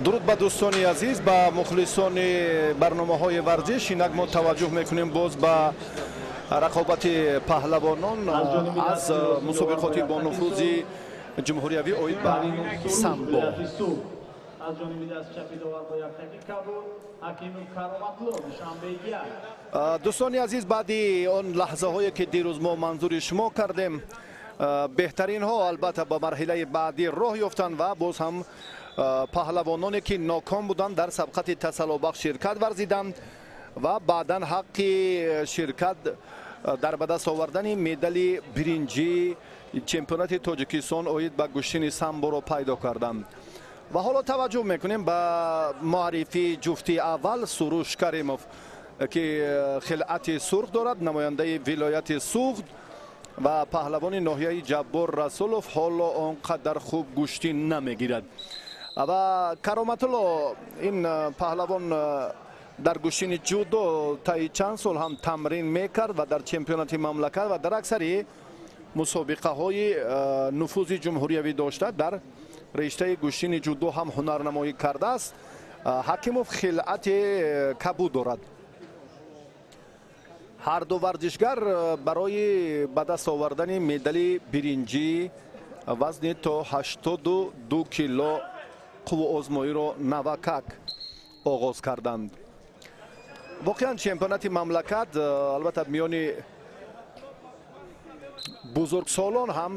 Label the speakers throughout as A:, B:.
A: Дуруд ба дӯстони азиз, ба мухлисони барномаҳои варзиш. Инак мо таваҷҷӯҳ мекунем боз ба рақобати паҳлавонон аз мусобиқоти бонуфузи ҷумҳуриявӣ оид ба самбо. Дӯстони азиз, баъди он лаҳзаҳое ки дирӯз мо манзури шумо кардем, беҳтаринҳо албатта ба марҳилаи баъдӣ роҳ ёфтанд ва боз ҳам паҳлавононе ки ноком буданд дар сабқати тасаллобахш ширкат варзиданд ва баъдан ҳаққи ширкат дар ба даст овардани медали биринҷии чемпионати Тоҷикистон оид ба гӯштини самборо пайдо карданд. Ва ҳоло таваҷҷӯҳ мекунем ба муаррифии ҷуфти аввал Суруш Каримов, ки хилъати сурх дорад, намояндаи вилояти Суғд, ва паҳлавони ноҳияи Ҷаббор Расулов ҳоло он қадар хуб гӯштин намегирад. Ва Кароматулло, ин паҳлавон дар гӯштини ҷудо таи чанд сол ҳам тамрин мекард ва дар чемпионати мамлакат ва дар аксари мусобиқаҳои нуфузи ҷумҳуриявӣ дошта дар риштаи гӯштини ҷудо ҳам ҳунарнамоӣ кардааст. Ҳакимов хилъати кабуд дорад. Ҳар ду варзишгар барои ба даст овардани медали биринҷӣ вазни то 82 кило қувваозмоиро навакак оғоз карданд. Воқеан чемпионати мамлакат албатта миёни бузургсолон ҳам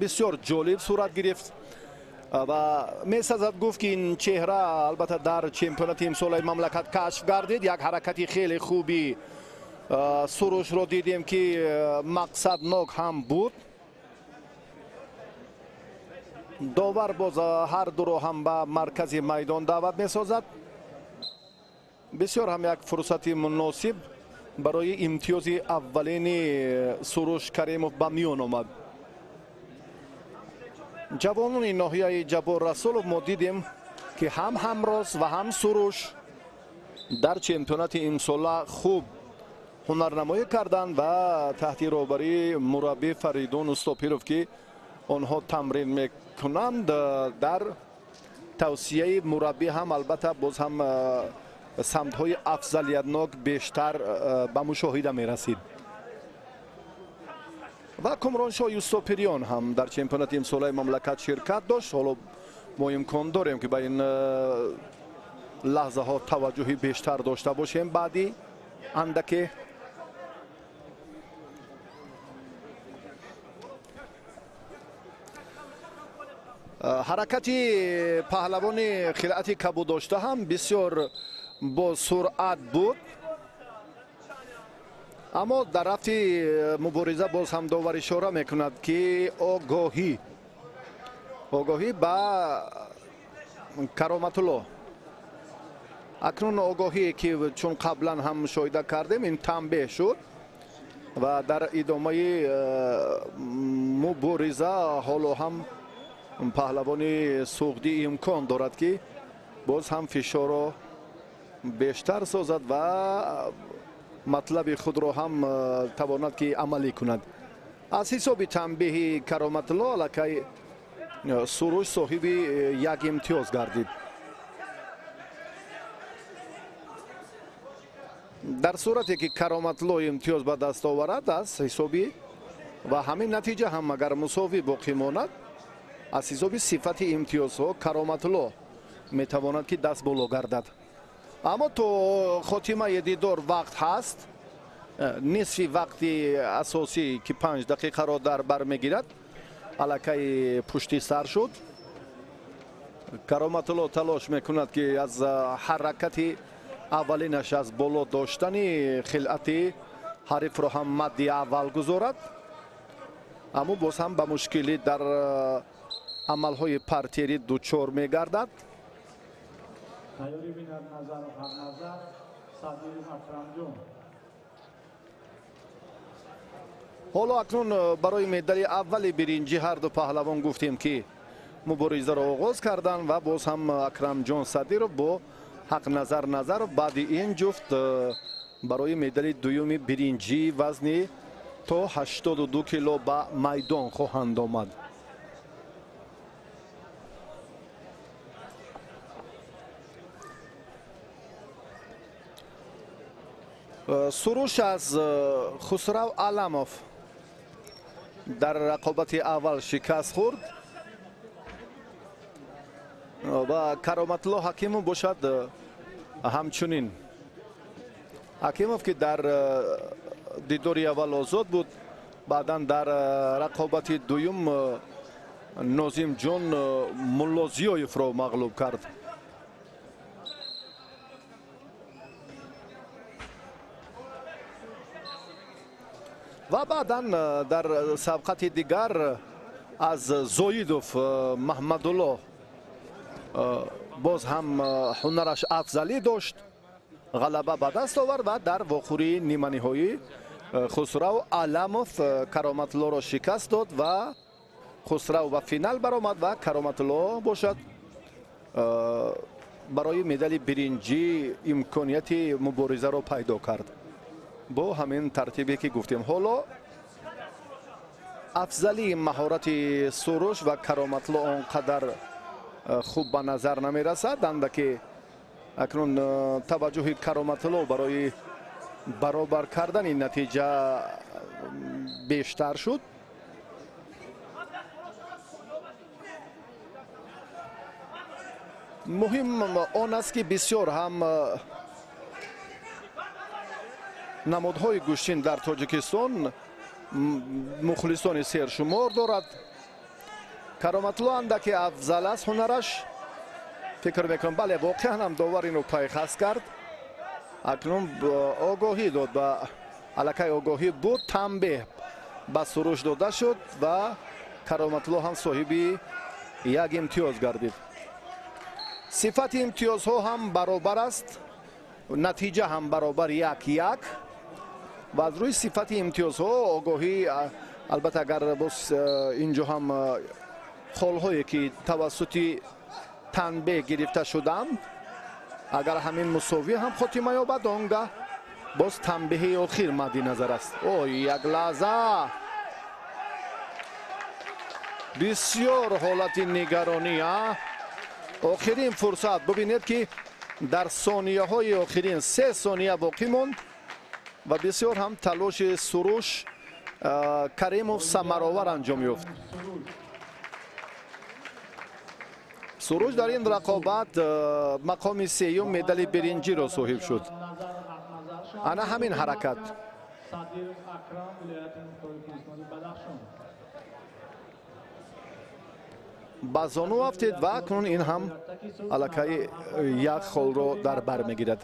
A: бисёр ҷолиб сурат гирифт ва месазад гуфт, ки ин чеҳра албатта дар чемпионати имсолаи мамлакат кашф гардид. Як ҳаракати хеле хуби Сурушро дидем, ки мақсаднок ҳам буд. Довар боз ҳар дуро ҳам ба маркази майдон даъват месозад. Бисёр ҳам як фурсати муносиб барои имтиёзи аввалини Суруш Каримов ба миён омад. Ҷавонони ноҳияи Ҷаббор Расулов мо дидем, ки ҳам ҳамроз ва ҳам Суруш дар чемпионати имсола хуб ҳунарнамоӣ карданд ва таҳти роҳбарии мураббӣ Фаридун Устопиров, ки онҳо тамрин мекунанд, дар тавсияи мураббӣ ҳам албатта боз ҳам самтҳои афзалиятнок бештар ба мушоҳида мерасид. Ва Кумроншоҳ Юсупириён ҳам дар чемпионати имсолаи мамлакат ширкат дошт. Ҳоло мо имкон дорем, ки ба ин лаҳзаҳо таваҷҷӯҳи бештар дошта бошем. Баъди андаке ҳаракати паҳлавони хилъати кабуддошта ҳам бисёр бо суръат буд, аммо дар рафти мубориза боз ҳам довар ишора мекунад, ки огоҳӣ ба Кароматулло. Акнун огоҳие ки чун қаблан ҳам мушоҳида кардем, ин танбеҳ шуд ва дар идомаи мубориза ҳоло ҳам паҳлавони суғдӣ имкон дорад, ки боз ҳам фишорро бештар созад ва матлаби худро ҳам тавонад, ки амалӣ кунад. Аз ҳисоби танбеҳи Кароматулло аллакай Суруш соҳиби як имтиёз гардид. Дар сурате ки Кароматулло имтиёз ба даст оварад аз ҳисоби ва ҳамин натиҷа ҳам агар мусовӣ боқӣ монад, аз ҳисоби сифати имтиёзҳо Кароматулло метавонад, ки даст боло гардад. Аммо то хотимаи дидор вақт ҳаст. Нисфи вақти асосӣ, ки 5 дақиқаро дар бар мегирад, аллакай пушти сар шуд. Кароматулло талош мекунад, ки аз ҳаракати аввалинаш аз боло доштани хилъати ҳарифро ҳам мадди аввал гузорад, аммо боз ҳам ба мушкилӣ дар амалҳои партерӣ дучор мегардад. Ҳоло акнун барои медали аввали биринҷӣ ҳар ду паҳлавон гуфтем, ки муборизаро оғоз карданд ва боз ҳам Акрамҷон Садиров бо Ҳақназар Назаров баъди ин ҷуфт барои медали дуюми биринҷӣ вазни то 82 кило ба майдон хоҳанд омад. Суруш аз Хусрав Аламов дар рақобати аввал шикаст хӯрд ва Кароматулло Ҳакимов бошад ҳамчунин. Ҳакимов ки дар дидори аввал озод буд, баъдан дар рақобати дуюм Нозимҷон Муллозиёевро мағлуб кард. Ва баъдан дар сабқати дигар аз Зоидов Маҳмадулло боз ҳам ҳунараш афзалӣ дошт, ғалаба ба даст овард ва дар вохӯрии ниманиҳоӣ Хусрав Аламов Кароматуллоро шикаст дод ва Хусрав ба финал баромад ва Кароматулло бошад барои медали биринҷӣ имконияти муборизаро пайдо кард. Бо ҳамин тартибе ки гуфтем, ҳоло афзалии маҳорати Суруш ва Кароматулло он қадар хуб ба назар намерасад, андаке акнун таваҷҷӯҳи Кароматулло барои баробар кардани натиҷа бештар шуд. Муҳим он аст ки бисёр ҳам намудҳои гӯштин дар Тоҷикистон мухлисони сершумор дорад. Кароматулло андаке афзал аст ҳунараш, фикр мекунам, бале, воқеан ҳам довар инро пайхас кард. Акнун огоҳӣ дод, ба аллакай огоҳӣ буд, танбеҳ ба Суруш дода шуд ва Кароматулло ҳам соҳиби як имтиёз гардид. Сифати имтиёзҳо ҳам баробар аст, натиҷа ҳам баробар 1-1 ва аз рӯи сифати имтиёзҳо огоҳӣ, албатта агар боз инҷо ҳам холҳое ки тавассути танбеҳ гирифта шуданд, агар ҳамин мусовӣ ҳам хотима ёбад, он гаҳ боз танбеҳи охир мадди назар аст. Ой, як лаҳза, бисёр ҳолати нигаронӣ. Охирин фурсат, бубинед ки дар сонияҳои охирин 3 сония боқӣ монд ва бисёр ҳам талоши Суруш Каримов самаровар анҷом ёфт. Суруш дар ин рақобат мақоми сеюм медали биринҷиро соҳиб шуд. Ана ҳамин ҳаракат. Ба зону афтид ва акнун ин ҳам аллакай як холро дар бар мегирад.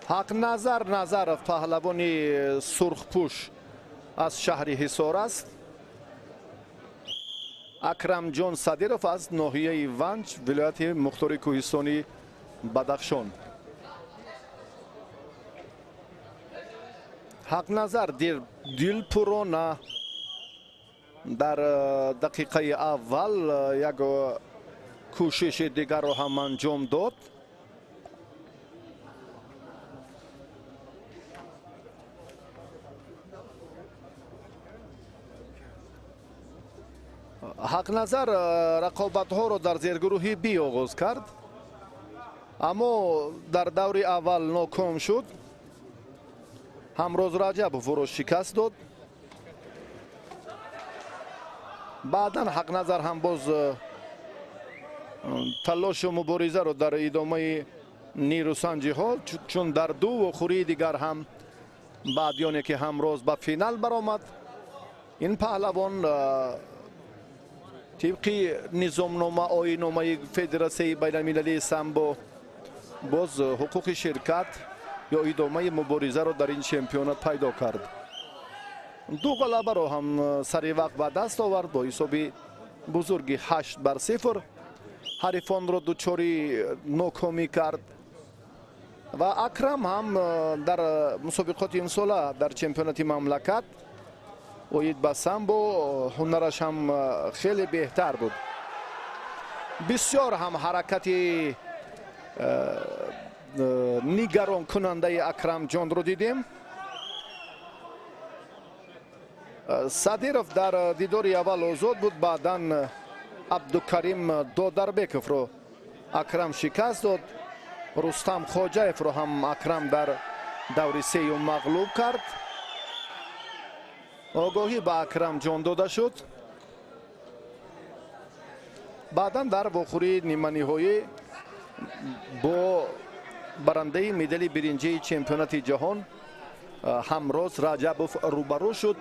A: Ҳақназар Назаров паҳлавони сурхпӯш аз шаҳри Ҳисор аст. Акрамҷон Садиров аз ноҳияи Ванҷ, вилояти мухтори кӯҳистони Бадахшон. Ҳақназар дилпурона дар дақиқаи аввал як кӯшиши дигарро ҳам анҷом дод. Ҳақназар рақобатҳоро дар зергурӯҳи Би оғоз кард, аммо дар даври аввал ноком шуд. Ҳамроз Раҷабов ӯро шикаст дод. Баъдан Ҳақназар ҳам боз талошу муборизаро дар идомаи нерӯсанҷиҳо, чун дар ду вохӯрии дигар ҳам баъди оне ки ҳамроз ба финал баромад, ин паҳлавон тибқи низомнома оинномаи Федератсияи байналмилалии самбо боз ҳуқуқи ширкат ё идомаи муборизаро дар ин чемпионат пайдо кард. Ду ғалабаро ҳам сари вақт ба даст овард бо ҳисоби бузурги 8-0. Ҳарифонро дучори нокомӣ кард ва Акрам ҳам дар мусобиқоти имсола дар чемпионати мамлакат оид ба самбо ҳунараш ҳам хеле беҳтар буд. Бисёр ҳам ҳаракати нигаронкунандаи Акрамҷонро дидем. Садиров дар дидори аввал озод буд, баъдан Абдукарим Додарбековро Акрам шикаст дод. Рустам Хоҷаевро ҳам Акрам дар даври сеюм мағлуб кард. Огоҳӣ ба Акрам ҷон дода шуд. Баъдан дар вохӯрии ниманиҳоӣ бо барандаи медали биринҷии чемпионати ҷаҳон Ҳамроз Раҷабов рӯбарӯ шуд,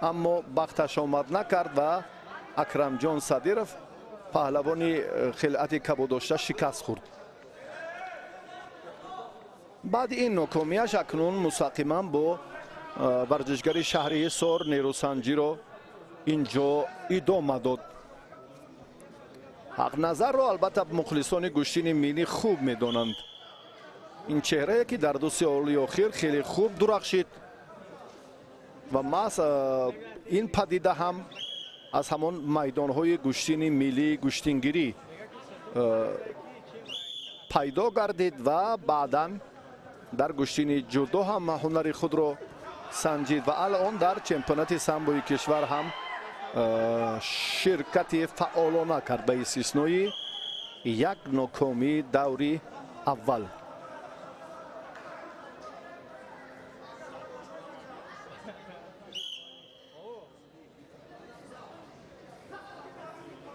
A: аммо бахташ омад накард ва Акрамҷон Садиров паҳлавони хилъати кабудошта шикаст хӯрд. Баъди ин нокомияш акнун мустақиман бо варзишгари шаҳри Ҳисор нерӯсанҷиро инҷо идома дод. Ҳақназарро албатта мухлисони гӯштини миллӣ хуб медонанд. Ин чеҳрае ки дар ду соли охир хеле хуб дурахшид ва маҳз ин падида ҳам аз ҳамон майдонҳои гӯштини миллии гӯштингирӣ пайдо гардид ва баъдан дар гӯштини ҷудо ҳам ҳунари худро санҷид ва алон дар чемпионати самбои кишвар ҳам ширкати фаъолона кард ба истиснои як нокомии даври аввал.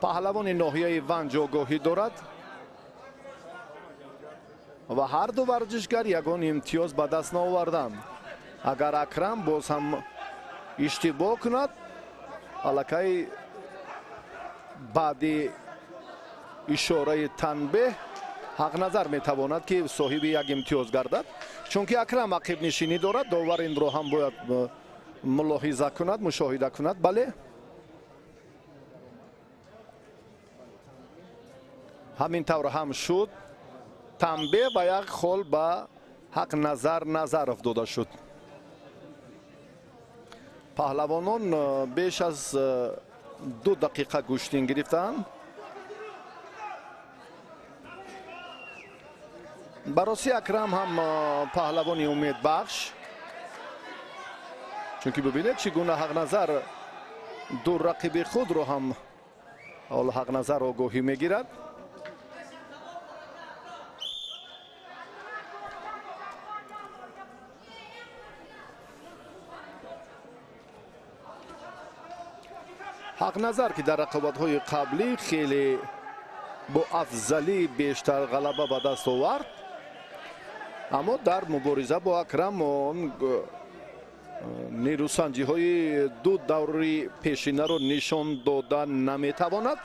A: Паҳлавони ноҳияи Ванҷ огоҳӣ дорад ва ҳар ду варзишгар ягон имтиёз ба даст наоварданд. Агар Акрам боз ҳам иштибоҳ кунад, аллакай баъди ишораи танбеҳ Ҳақназар метавонад ки соҳиби як имтиёз гардад, чунки Акрам ақибнишинӣ дорад. Довар инро ҳам бояд мулоҳиза кунад, мушоҳида кунад. Бале, ҳамин тавр ҳам шуд. Танбеҳ ва як хол ба Ҳақназар Назаров дода шуд. Паҳлавонон беш аз 2 дақиқа гӯштин гирифтанд. Бароси Акрам ҳам паҳлавони умедбахш, чунки бибинед чӣ гуна Ҳақназар ду рақиби худро ҳам ҳоло Ҳақназар огоҳӣ мегирад. Ҳақназар ки дар рақобатҳои қаблӣ хеле бо афзалӣ бештар ғалаба ба даст овард, аммо дар мубориза бо Акрам он нерӯсанҷиҳои ду даври пешинаро нишон дода наметавонад.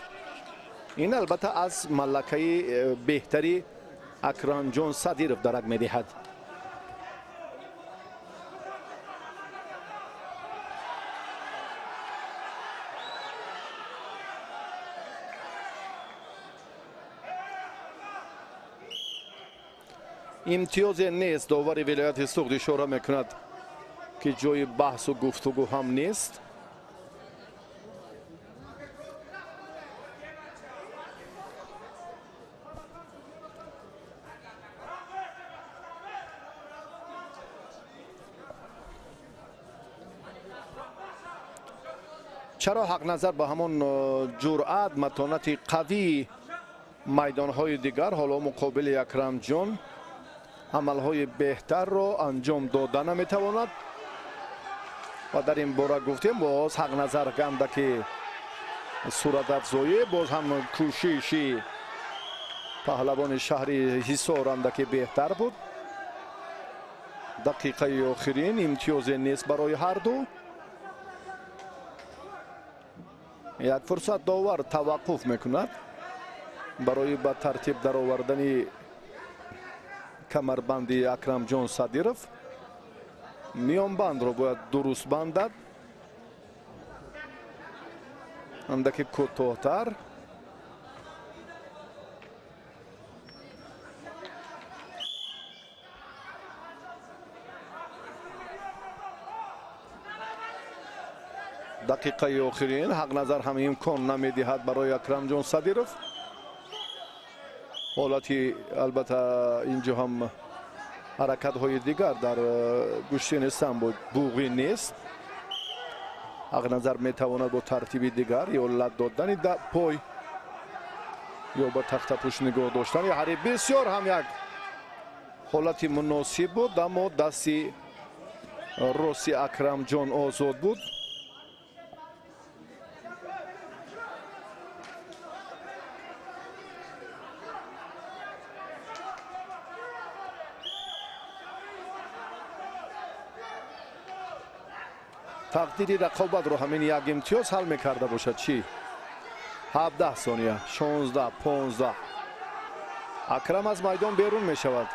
A: Ин албатта аз маллакаи беҳтари Акрамҷон Садиров дарак медиҳад. Имтиёзе нест. Довари вилояти Суғд ишора мекунад ки ҷои баҳсу гуфтугӯ ҳам нест. Чаро Ҳақназар ба ҳамон ҷуръат, матонати қавии майдонҳои дигар ҳоло муқобили Акрамҷон амалҳои беҳтарро анҷом дода наметавонад? Ва дар ин бора гуфтем, боз Ҳақназар гандаки суратафзоӣ, боз ҳам кӯшиши паҳлавони шаҳри Ҳисор андаки беҳтар буд. Дақиқаи охирин имтиёзе нест барои ҳар ду. Як фурсат довар таваққуф мекунад барои ба тартиб даровардани камарбанди Акрамҷон Садиров. Миёнбандро бояд дуруст бандад, андаки кӯтоҳтар. Дақиқаи охирин Ҳақназар ҳам имкон намедиҳад барои Акрамҷон Садиров. Ҳолати албатта инҷо ҳам ҳаракатҳои дигар дар гӯштини самбо буғӣ нест. Ҳақназар метавонад бо тартиби дигар ё лат додани пой Ё ба тахтапӯш нигоҳ доштани ҳариф бисёр ҳам як ҳолати муносиб буд, аммо дасти рости Акрамҷон озод буд. Тақдири рақобатро ҳамин як имтиёз ҳал мекарда бошад. Чӣ? 17 сония, 16, 15. Акрам аз майдон берун мешавад.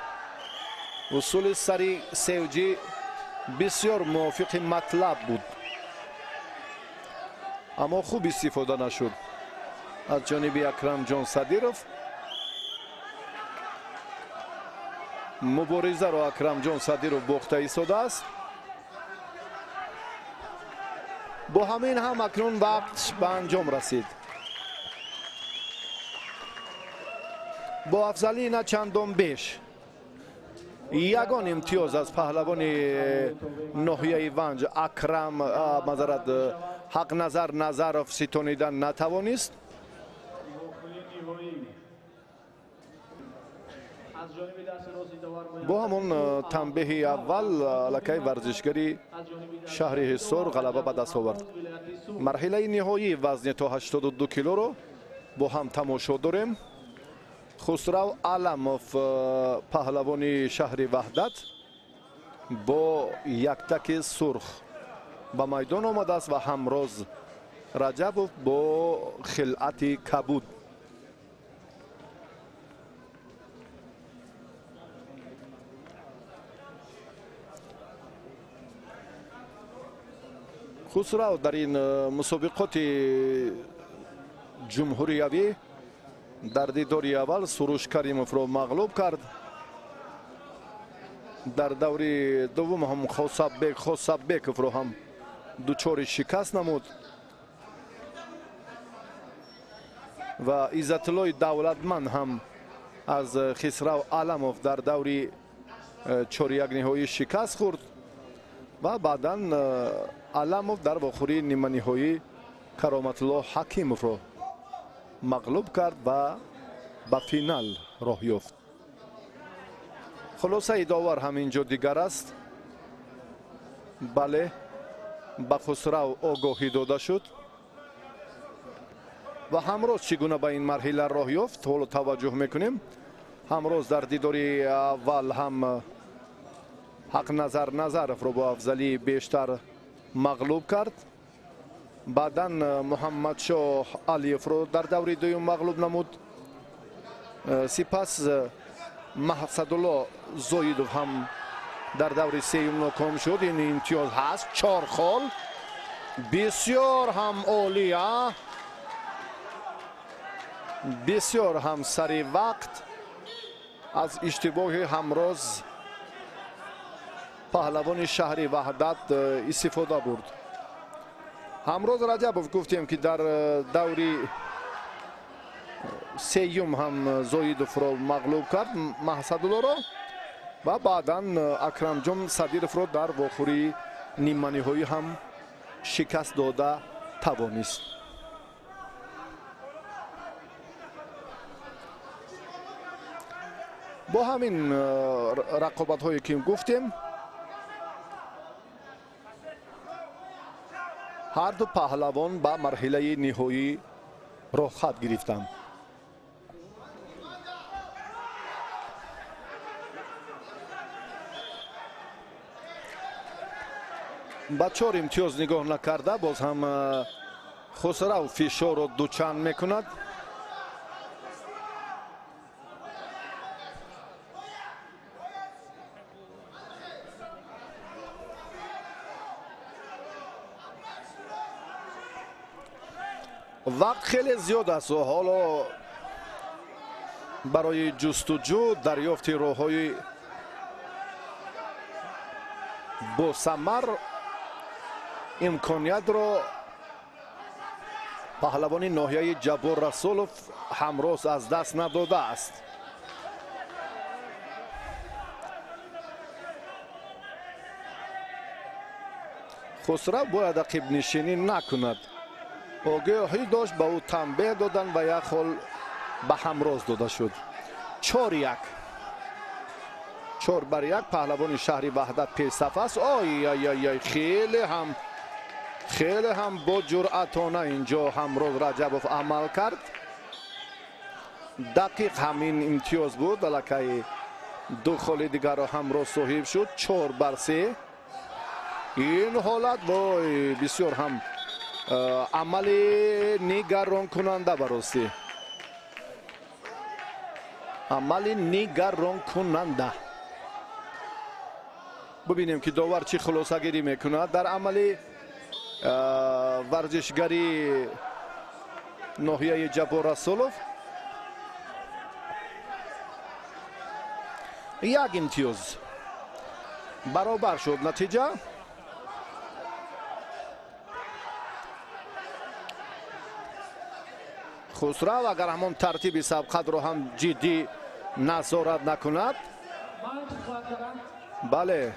A: Усули сари севҷӣ бисёр мувофиқи матлаб буд, аммо хуб истифода нашуд аз ҷониби Акрамҷон Садиров. Муборизаро Акрамҷон Садиров бохта истодааст. Бо ҳамин ҳам акнун вақт ба анҷом расид. Бо афзалӣ на чандон беш, ягон имтиёз аз паҳлавони ноҳияи Ванҷ Акрам, мазарат, Ҳақназар Назаров ситонидан натавонист. Бо ҳамон танбеҳи аввал аллакай варзишгари шаҳри Ҳисор ғалаба ба даст овард. Марҳилаи ниҳоии вазни то 82 килоро бо ҳам тамошо дорем. Хусрав Аламов, паҳлавони шаҳри Ваҳдат, бо яктаки сурх ба майдон омадааст ва Ҳамроз Раҷабов бо хилъати кабуд. Хусрав дар ин мусобиқоти ҷумҳуриявӣ дар дидори аввал Суруш Каримовро мағлуб кард. Дар даври дуввум ҳам Хосаббековро ҳам дучори шикаст намуд ва Иззатуллои Давлатманд ҳам аз Хисрав Аламов дар даври чорякниҳоӣ шикаст хӯрд ва баъдан Аламов дар вохӯрии ниманиҳоӣ Кароматулло Ҳакимовро мағлуб кард ва ба финал роҳ ёфт. Хулосаи довар ҳам инҷо дигар аст. Бале, ба Хусрав огоҳӣ дода шуд ва ҳамроз чӣ гуна ба ин марҳила роҳ ёфт, ҳоло таваҷҷӯҳ мекунем. Ҳамроз дар дидори аввал ҳам Ҳақназар Назаровро бо афзалии бештар мағлуб кард. Баъдан Муҳаммадшоҳ Алиевро дар даври дуюм мағлуб намуд. Сипас Маҳсадулло Зоидов ҳам дар даври сеюм ноком шуд. Ин имтиёз ҳаст, 4 хол. Бисёр ҳам олӣ, бисёр ҳам сари вақт аз иштибоҳи Ҳамроз паҳлавони шаҳри Ваҳдат истифода бурд. Ҳамроз Раҷабов гуфтем ки дар даври сеюм ҳам Зоидовро мағлуб кард, Маҳсадуллоро, ва баъдан Акрамҷон Садировро дар вохӯрии ниманиҳоӣ ҳам шикаст дода тавонист. Бо ҳамин рақобатҳое ки гуфтем, ҳар ду паҳлавон ба марҳилаи ниҳоӣ роҳхат гирифтанд. Ба 4 имтиёз нигоҳ накарда боз ҳам Хусрав фишорро дучанд мекунад. Вақт хеле зиёд аст ва ҳоло барои ҷустуҷӯ дарёфти роҳҳои босамар имкониятро паҳлавони ноҳияи Ҷаббор Расулов ҳамроз аз даст надодааст. Хусрав бояд ақибнишинӣ накунад. Огоҳӣ дошт, ба ӯ танбеҳ доданд ва як хол Ба Ҳамроз дода шуд. 4-1. 4-1 паҳлавони шаҳри Ваҳдат пешсаф аст. Ой ой ой ой, хеле ҳам бо ҷуръатона инҷо Ҳамроз Раҷабов амал кард. Дақиқ ҳамин имтиёз буд. Аллакай 2 холи дигарро Ҳамроз соҳиб шуд. 4-3. Ин ҳолат вой бисёр ҳам амали нигаронкунанда, баростӣ амали нигаронкунанда. Бубинем ки довар чӣ хулосагирӣ мекунад дар амали варзишгари ноҳияи Ҷаббор Расулов. 1 имтиёз баробар шуд натиҷа. Хусрав агар ҳамон тартиби сабқатро ҳам ҷиддӣ назорат накунад, бале,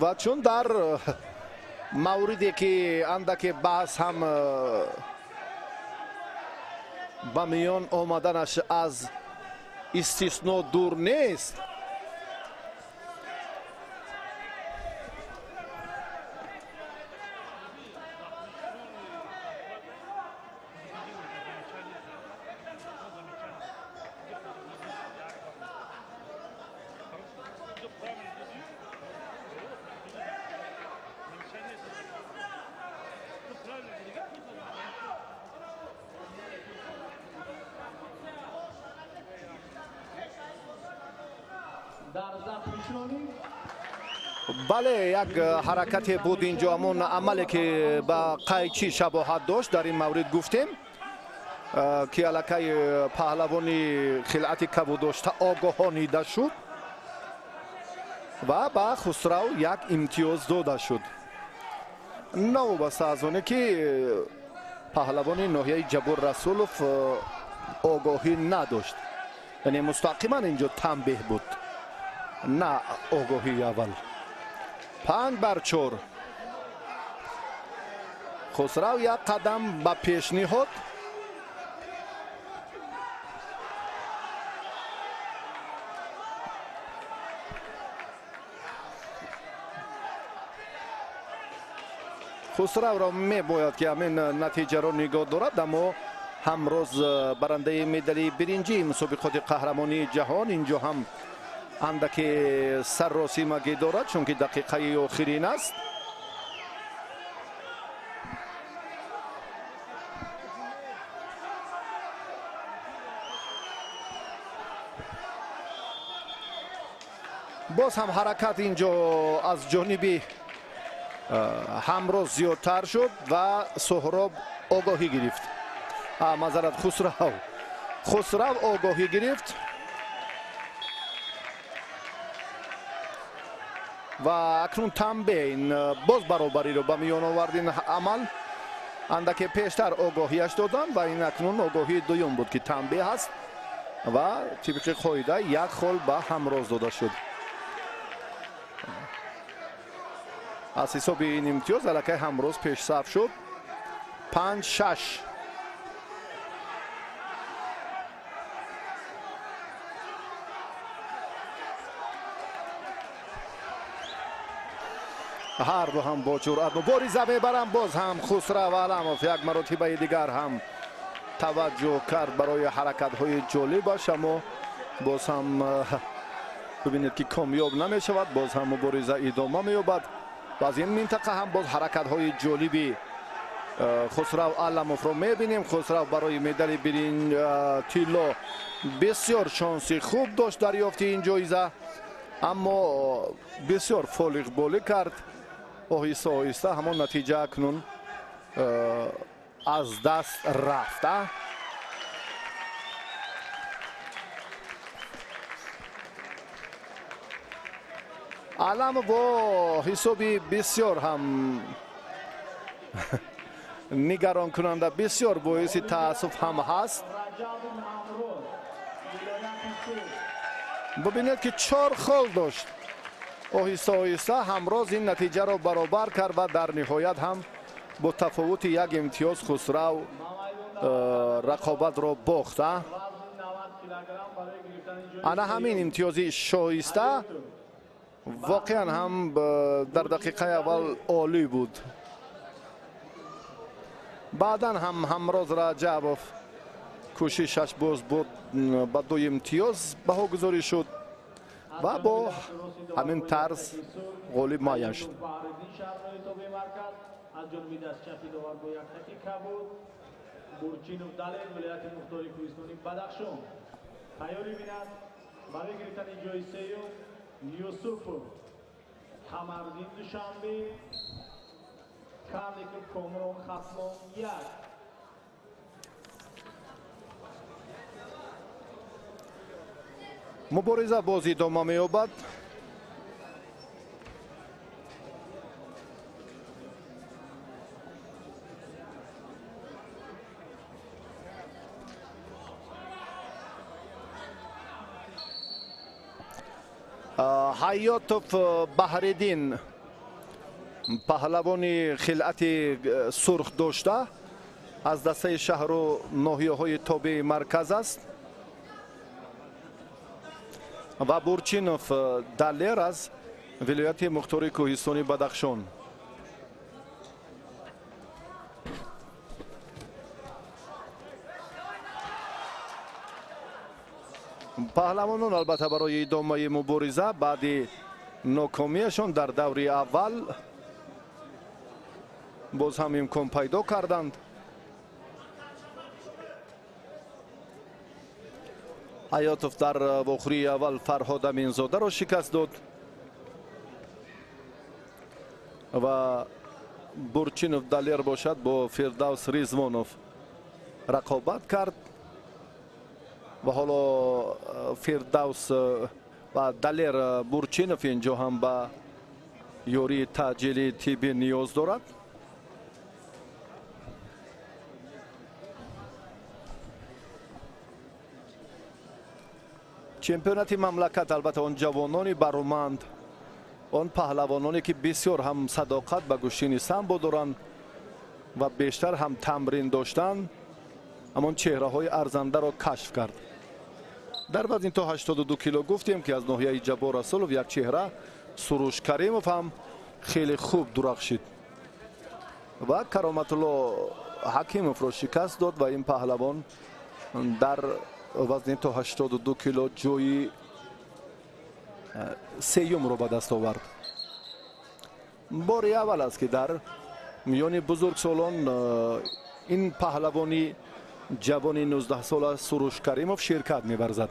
A: ва чун дар мавриде ки андаке баҳс ҳам ба миён омаданаш аз истисно дур нест, бале, як ҳаракате буд инҷо, ҳамон амале ки ба қайчӣ шабоҳат дошт, дар ин маврид гуфтем ки аллакай паҳлавони хилъати кабудошта огоҳонида шуд ва ба Хусрав 1 имтиёз дода шуд. Новобаста аз оне ки паҳлавони ноҳияи Ҷаббор Расулов огоҳӣ надошт, яъне мустақиман инҷо танбеҳ буд, на огоҳии аввал. 5-4. Хусрав як қадам ба пеш ниҳод. Хусравро мебояд ки ҳамин натиҷаро нигоҳ дорад, аммо Ҳамроз барандаи медали биринҷии мусобиқоти қаҳрамонии ҷаҳон инҷо ҳам андаке сарросимагӣ дорад, чунки дақиқаи охирин аст. Боз ҳам ҳаракат инҷо аз ҷониби Ҳамроз зиёдтар шуд ва Соҳроб огоҳӣ гирифт. Мазарат, Хусрав огоҳӣ гирифт ва акнун танбеҳ ин боз баробариро ба миён овард. Ин амал андаке пештар огоҳиаш доданд ва ин акнун огоҳии дуюм буд ки танбеҳ аст ва тибқи қоида 1 хол ба Ҳамроз дода шуд. Аз ҳисоби ин имтиёз аллакай Ҳамроз пешсаф шуд. 5-6. Ҳар ду ҳам бо ҷуръат мубориза мебаранд. Боз ҳам Хусрав Аламов як маротибаи дигар ҳам таваҷҷӯҳ кард барои ҳаракатҳои ҷолибаш, аммо боз ҳам бибинед ки комёб намешавад. Боз ҳам мубориза идома меёбад ва аз ин минтақа ҳам боз ҳаракатҳои ҷолиби Хусрав Аламовро мебинем. Хусрав барои медали тилло бисёр шонси хуб дошт дарёфти ин ҷоиза, аммо бисёр фолиғболӣ кард. Оҳиста оҳиста ҳамон натиҷа акнун аз даст рафт. Аламов бо ҳисоби бисёр ҳам нигаронкунанда, бисёр боиси таассуф ҳам ҳаст. Бубинед ки 4 хол дошт. Оҳиста оҳиста Ҳамроз ин натиҷаро баробар кард ва дар ниҳоят ҳам бо тафовути 1 имтиёз Хусрав рақобатро бохт. Ана ҳамин имтиёзи шоиста воқеан ҳам дар дақиқаи аввал олӣ буд. Баъдан ҳам Ҳамроз Раҷабов кӯшишаш боз буд, ба 2 имтиёз баҳогузорӣ шуд ва бо ҳамин тарз ғолиб муайян шуд.
B: Аз ҷониби дастчапи довар бо як хати кабуд Бурчинов Далер, вилояти мухтори кӯҳистони Бадахшон. Тайёрӣ бинад барои гирифтани ҷои сеюм Юсупов Қамардин, Душанбе, Карликов Комрон, Хатлон 1.
A: Мубориза боз идома меёбад. Ҳаётов Баҳриддин, паҳлавони хилъати сурх дошта, аз дастаи шаҳру ноҳияҳои тобеи марказ аст ва Бурчинов Далер аз вилояти мухтори кӯҳистони Бадахшон. Паҳлавонон албатта барои идомаи мубориза баъди нокомиашон дар даври аввал боз ҳам имкон пайдо карданд. Ҳаётов дар вохӯрии аввал Фарҳод Аминзодаро шикаст дод ва Бурчинов Далер бошад бо Фирдавс Ризвонов рақобат кард ва ҳоло Фирдавс ва Далер Бурчинов инҷо ҳам ба ёрии таъҷили тиббӣ ниёз дорад. Чемпионати мамлакат албатта он ҷавонони бароманд, он паҳлавононе ки бисёр ҳам садоқат ба гӯштини самбо доранд ва бештар ҳам тамрин доштанд, ҳамон чеҳраҳои арзандаро кашф кард. Дар вазни то 82 кило гуфтем ки аз ноҳияи Ҷаббор Расулов як чеҳра Суруш Каримов ҳам хеле хуб дурахшид ва Кароматулло Ҳакимовро шикаст дод ва ин паҳлавон дар вазни то 82 кило ҷои сеюмро ба даст овард. Бори аввал аст ки дар миёни бузургсолон ин паҳлавони ҷавони 19сола Суруш Каримов ширкат меварзад.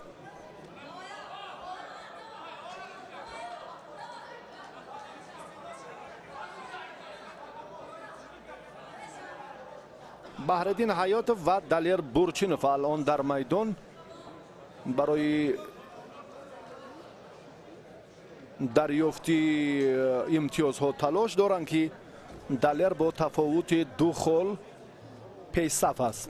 A: Баҳриддин Ҳаётов ва Далер Бурчинов алон дар майдон барои дарёфти имтиёзҳо талош доранд ки Далер бо тафовути 2 хол пешсаф аст.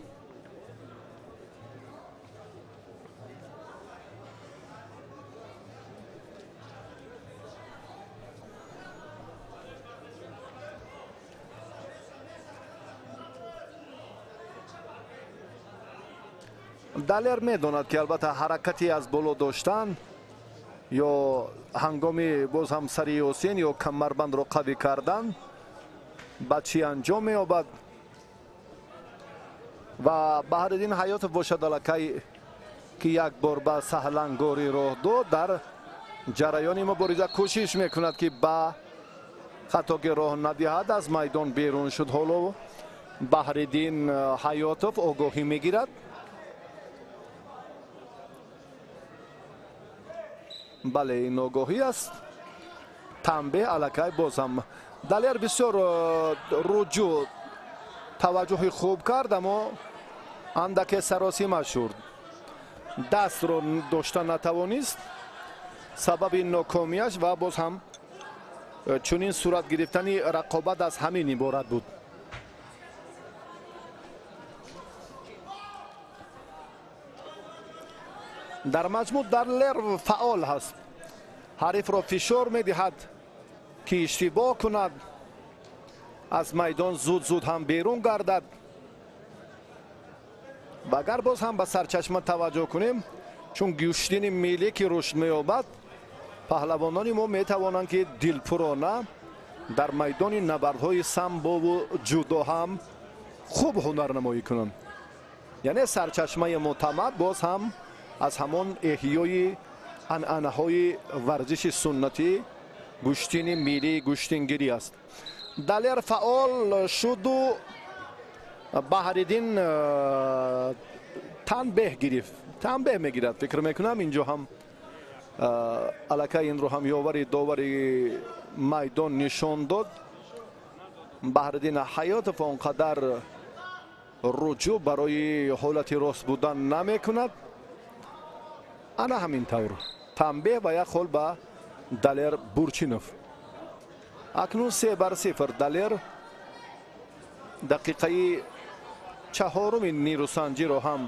A: Далер медонад ки албатта ҳаракати аз боло доштан ё ҳангоми боз ҳам сари Ёсин ё камарбандро қавӣ кардан ба чӣ анҷом меёбад ва Баҳриддин Ҳаётов бошад аллакай ки як бор ба саҳлангорӣ роҳ дод, дар ҷараёни мубориза кӯшиш мекунад ки ба хатогӣ роҳ надиҳад. Аз майдон берун шуд. Ҳоло Баҳриддин Ҳаётов огоҳӣ мегирад. Бале, ин огоҳӣ аст. Танбеҳ аллакай боз ҳам Далер бисёр руҷӯъ таваҷҷӯҳи хуб кард, аммо андаке саросима шуд, дастро дошта натавонист. Сабаби нокомиаш ва боз ҳам чунин сурат гирифтани рақобат аз ҳамин иборат буд. Дар маҷмӯъ Далер фаъол ҳаст, ҳарифро фишор медиҳад ки иштибоҳ кунад, аз майдон зуд-зуд ҳам берун гардад. Ва агар боз ҳам ба сарчашма таваҷҷӯҳ кунем, чун гӯштини миллӣ ки рушд меёбад, паҳлавонони мо метавонанд ки дилпурона дар майдони набардҳои самбову ҷудо ҳам хуб ҳунарнамоӣ кунанд. Яъне сарчашмаи мӯътамад боз ҳам аз ҳамон эҳёи анъанаҳои варзиши суннатӣ гӯштини миллии гӯштингирӣ аст. Далер фаъол шуду Баҳриддин танбеҳ гирифт, танбеҳ мегирад. Фикр мекунам инҷо ҳам аллакай инро ҳам ёвари довари майдон нишон дод. Баҳриддин Ҳаётов он қадар руҷӯъ барои ҳолати рост будан намекунад. Ана ҳамин тавр танбеҳ ва як хол ба Далер Бурчинов. Акнун 3-0 Далер дақиқаи чаҳоруми нерӯсанҷиро ҳам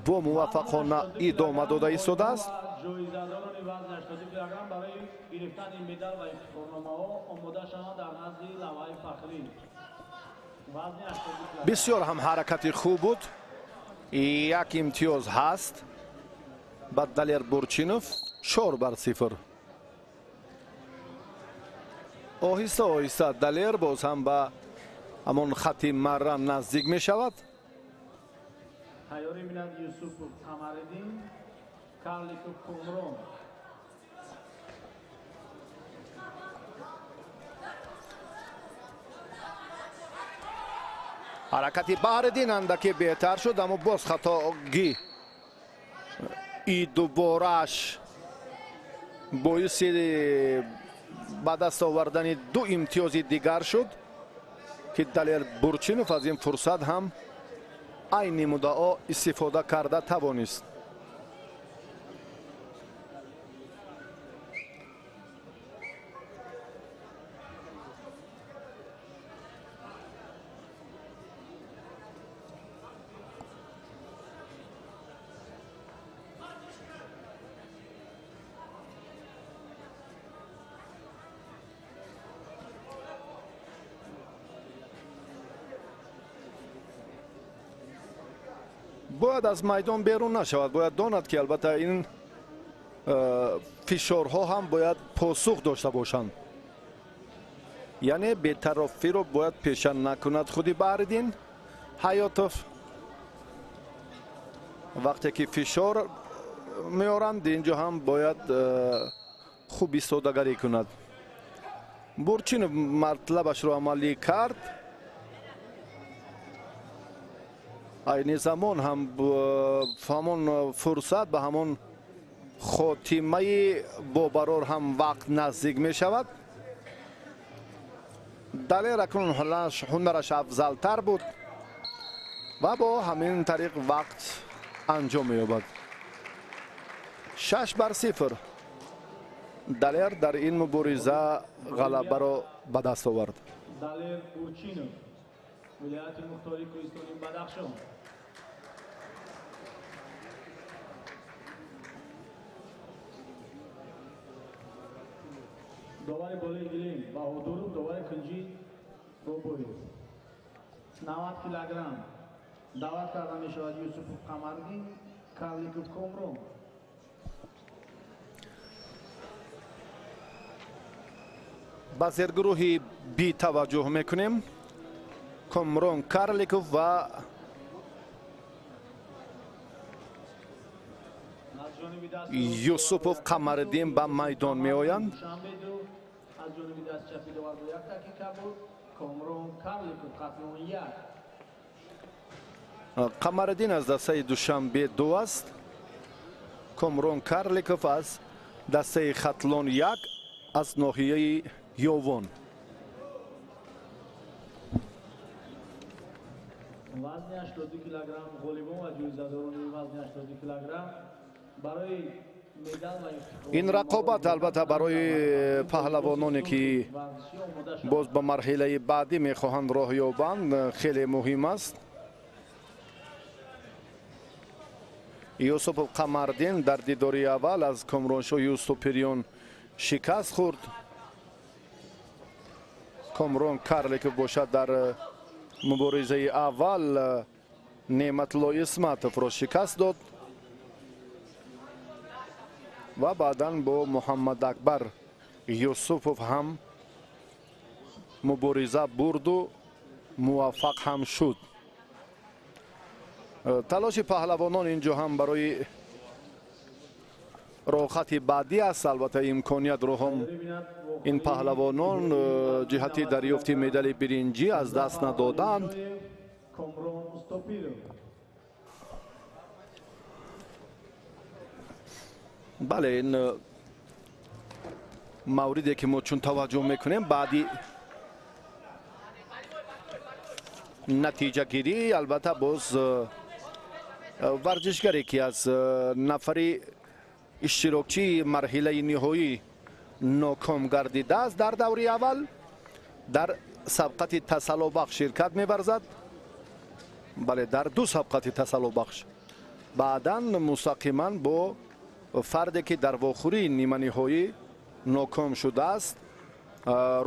A: бо муваффақона идома дода истодааст.
B: Ҷоизадорони вазни 80 килограмм барои гирифтани медал ва ифтихорномаҳо омода шаванд дар назди лавҳаи фахрӣ.
A: Бисёр ҳам ҳаракати хуб буд. Як имтиёз ҳаст ба Далер Бурчинов, 4-0. Оҳиста оҳиста Далер боз ҳам ба ҳамон хати марра наздик мешавад.
B: Тайёрӣ бинад Юсупов Қамариддин, Карликов Комрон.
A: Ҳаракати Баҳриддин андаке беҳтар шуд, аммо боз хатогӣ и дуборааш боиси ба даст овардани ду имтиёзи дигар шуд ки Далер Бурчинов аз ин фурсат ҳам айни муддао истифода карда тавонист. Бояд аз майдон берун нашавад, бояд донад ки албатта ин фишорҳо ҳам бояд посух дошта бошанд. Яъне бетарофиро бояд пеша накунад худи Баҳриддин Ҳаётов. Вақте ки фишор меоранд, инҷо ҳам бояд хуб истодагарӣ кунад. Бурчинов матлабашро амалӣ кард. Айни замон ҳам ҳамон фурсат ба ҳамон хотимаи бобарор ҳам вақт наздик мешавад. Далер акнун ҳунараш афзалтар буд ва бо ҳамин тариқ вақт анҷом меёбад. 6-0 Далер дар ин мубориза ғалабаро ба даст овард.
B: Далер Бурчинов, вилояти мухтори кӯҳистони Бадахшон. Довари болои гилем Баҳодуров, довари кунҷӣ Бобоев. 90 килограмм даъват карда мешавад Юсупов Қамариддин, Карликов Комрон.
A: Ба зергурӯҳи Би таваҷҷӯҳ мекунем. Комрон Карликов ва Юсупов Қамариддин ба майдон меоянд.
B: Аз ҷониби дастчапи довар бо як дақиқа буд Комрон Карликов, Хатлон 1.
A: Қамариддин аз дастаи Душанбе 2 аст. Комрон Карликов аз дастаи Хатлон 1 аз ноҳияи Ёвон.
B: Вазни 82 килограмм ғолибон ва ҷоизадорони вазни 82 килограмм барои
A: Ин рақобат албатта барои паҳлавононе ки боз ба марҳилаи баъдӣ мехоҳанд роҳ ёбанд хеле муҳим аст. Юсупов Қамардин дар дидори аввал аз Комроншоҳ Юсупириён шикаст хӯрд. Комрон Карликов бошад дар муборизаи аввал Неъматулло Исматовро шикаст дод ва баъдан бо Муҳаммад Акбар Юсуфов ҳам мубориза бурду муваффақ ҳам шуд. Талоши паҳлавонон инҷо ҳам барои роҳхати баъдӣ аст. Албатта имкониятро ҳам ин паҳлавонон ҷиҳати дарёфти медали биринҷӣ аз даст надоданд. Бале, ин мавриде ки мо чун таваҷҷӯҳ мекунем баъди натиҷагирӣ, албатта боз варзишгаре ки аз нафари иштирокчии марҳилаи ниҳоӣ ноком гардидааст дар даври аввал дар сабқати тасаллобахш ширкат меварзад. Бале, дар ду сабқати тасаллобахш, баъдан мустақиман бо фарде ки дар вохӯрии ниманиҳоӣ ноком шудааст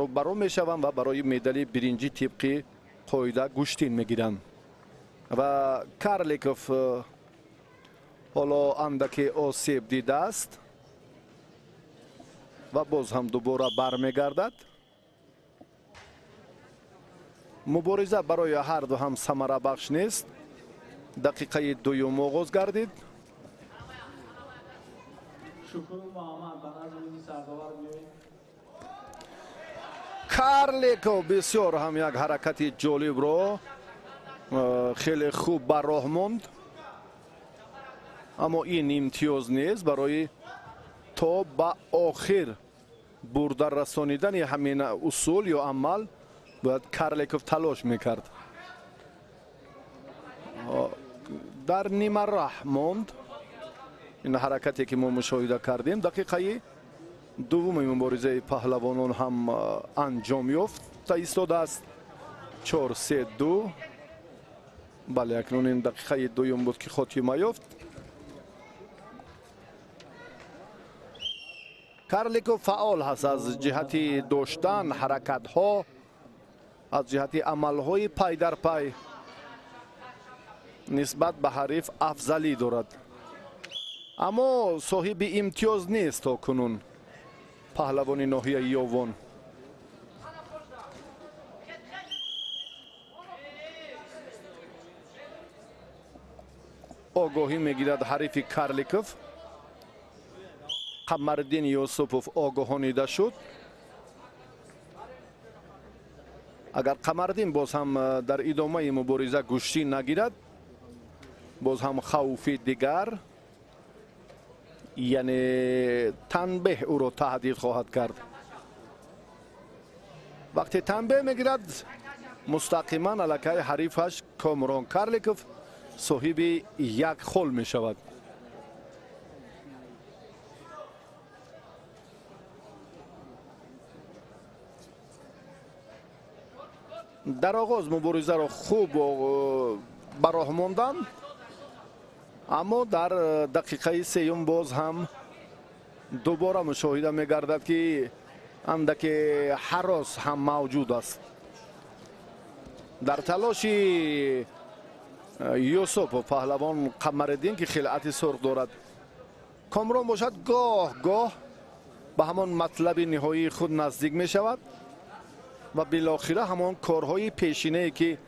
A: рӯбарӯ мешаванд ва барои медали биринҷӣ тибқи қоида гӯштин мегиранд. Ва Карликов ҳоло андаке осеб дидааст ва боз ҳам дубора бармегардад. Мубориза барои ҳарду ҳам самарабахш нест. Дақиқаи дуюм оғоз гардид. Карликов бисёр ҳам як ҳаракати ҷолибро хеле хуб ба роҳ монд, аммо ин имтиёз нест барои то ба охир бурда расонидани ҳамин усул ё амал бояд Карликов талош мекард. Дар нимараҳ монд ин ҳаракате ки мо мушоҳида кардем. Дақиқаи дуввуми муборизаи паҳлавонон ҳам анҷом ёфта истодааст. 4-3-2. Бале, акнун ин дақиқаи дуюм буд ки хотима ёфт. Карликов фаъол ҳаст аз ҷиҳати доштан ҳаракатҳо, аз ҷиҳати амалҳои пай дар пай нисбат ба ҳариф афзалӣ дорад, аммо соҳиби имтиёз нест то кунун паҳлавони ноҳияи Ёвон. Огоҳӣ мегирад ҳарифи Карликов. Қамариддин Юсупов огоҳонида шуд. Агар Қамариддин боз ҳам дар идомаи мубориза гӯштӣ нагирад, боз ҳам хавфи дигар, яъне танбеҳ ӯро таҳдид хоҳад кард. Вақте танбеҳ мегирад, мустақиман аллакай ҳарифаш Комрон Карликов соҳиби як хол мешавад. Дар оғоз муборизаро хуб ба роҳ монданд, аммо дар дақиқаи сеюм боз ҳам дубора мушоҳида мегардад ки андаке ҳарос ҳам мавҷуд аст. Дар талоши Юсупов паҳлавон Қамариддин ки хилъати сурх дорад, Комрон бошад гоҳ гоҳ ба ҳамон матлаби ниҳоии худ наздик мешавад ва билохира ҳамон корҳои пешинае ки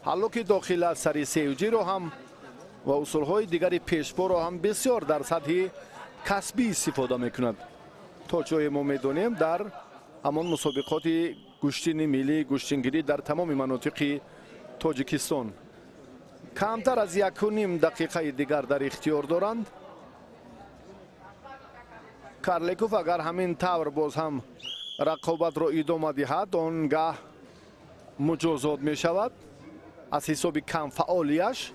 A: ҳаллоки дохила сари севҷиро ҳам ва усулҳои дигари пешпоро ҳам бисёр дар сатҳи касбӣ истифода мекунад. То ҷое мо медонем дар ҳамон мусобиқоти гӯштини миллӣ, гӯштингирӣ дар тамоми манотиқи Тоҷикистон камтар аз 1.5 дақиқаи дигар дар ихтиёр доранд. Карликов агар ҳамин тавр боз ҳам рақобатро идома диҳад, он гаҳ муҷозот мешавад аз ҳисоби камфаъолияш.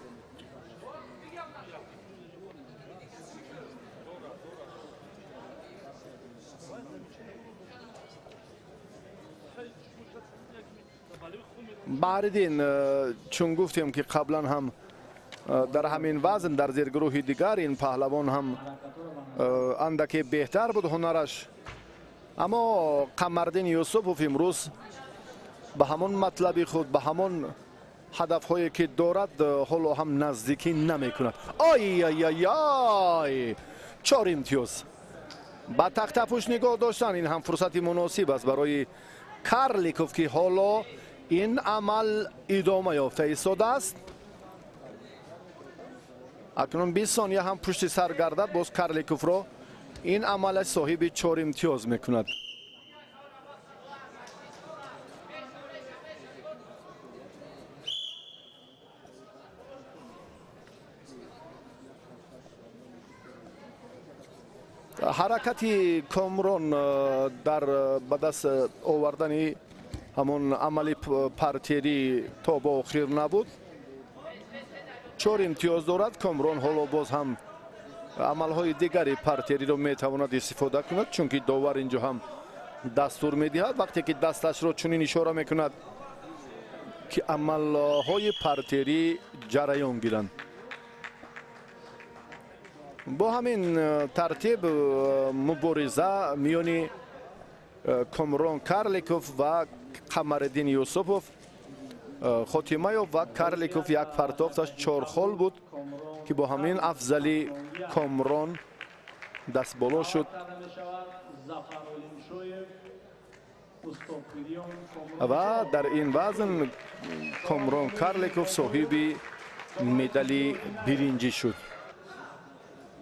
A: Баҳриддин, чун гуфтем ки қаблан ҳам дар ҳамин вазн дар зергурӯҳи дигар ин паҳлавон ҳам андаке беҳтар буд ҳунараш, аммо Қамариддин Юсупов имрӯз ба ҳамон матлаби худ, ба ҳамон ҳадафҳое ки дорад ҳоло ҳам наздикӣ намекунад. Ай ай ай ай, 4 имтиёз. Ба тахтапӯш нигоҳ доштан ин ҳам фурсати муносиб аст барои Карликов, ки ҳоло ин амал идома ёфта истодааст. Акнун 20 сония ҳам пушти сар гардад, боз Карликовро ин амалаш соҳиби 4 имтиёз мекунад. Ҳаракати Комрон дар ба даст овардани ҳамон амали партерӣ то ба охир набуд. 4 имтиёз дорад Комрон. Ҳоло боз ҳам амалҳои дигари партериро метавонад истифода кунад, чунки довар инҷо ҳам дастур медиҳад. Вақте ки дасташро чунин ишора мекунад, ки амалҳои партерӣ ҷараён гиранд. Бо ҳамин тартиб мубориза миёни Комрон Карликов ва Қамариддин Юсупов хотима ёфт ва Карликов як партофташ 4 хол буд, ки бо ҳамин афзали Комрон дастболо шуд ва дар ин вазн Комрон Карликов соҳиби медали биринҷӣ шуд.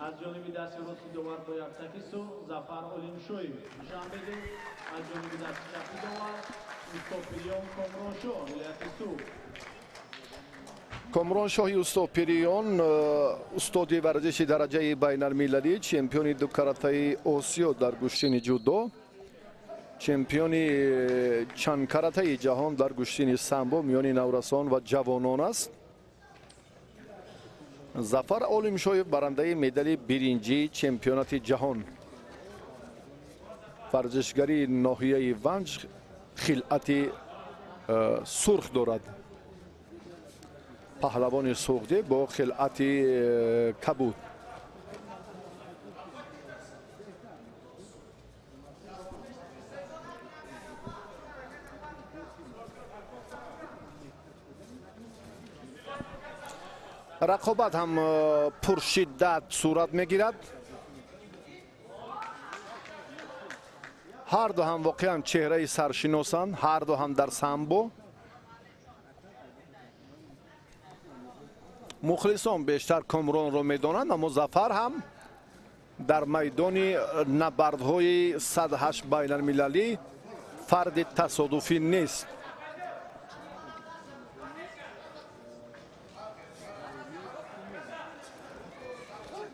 B: Аз ҷониби дасти рости довар бо як таки сурх Зафар Олимшоев, Душанбе, аз ҷониби дасти чапи довар Устопириён Комроншоҳ, вилояти Суғд.
A: Комроншоҳи Устопириён, устоди варзиши дараҷаи байналмилалӣ, чемпиони дукаратаи Осиё дар гӯштини ҷудо, чемпиони чандкаратаи ҷаҳон дар гӯштини самбо миёни наврасон ва ҷавонон аст. Зафар Олимшоев барандаи медали биринҷии чемпионати ҷаҳон, варзишгари ноҳияи Ванҷ, хилъати сурх дорад. Паҳлавони суғдӣ бо хилъати кабуд. Рақобат ҳам пуршиддат сурат мегирад. Ҳарду ҳам воқеан чеҳраи саршиносанд, ҳарду ҳам дар самбо. Мухлисон бештар Комронро медонанд, аммо Зафар ҳам дар майдони набардҳои 108 байналмилалӣ фарди тасодуфӣ нест.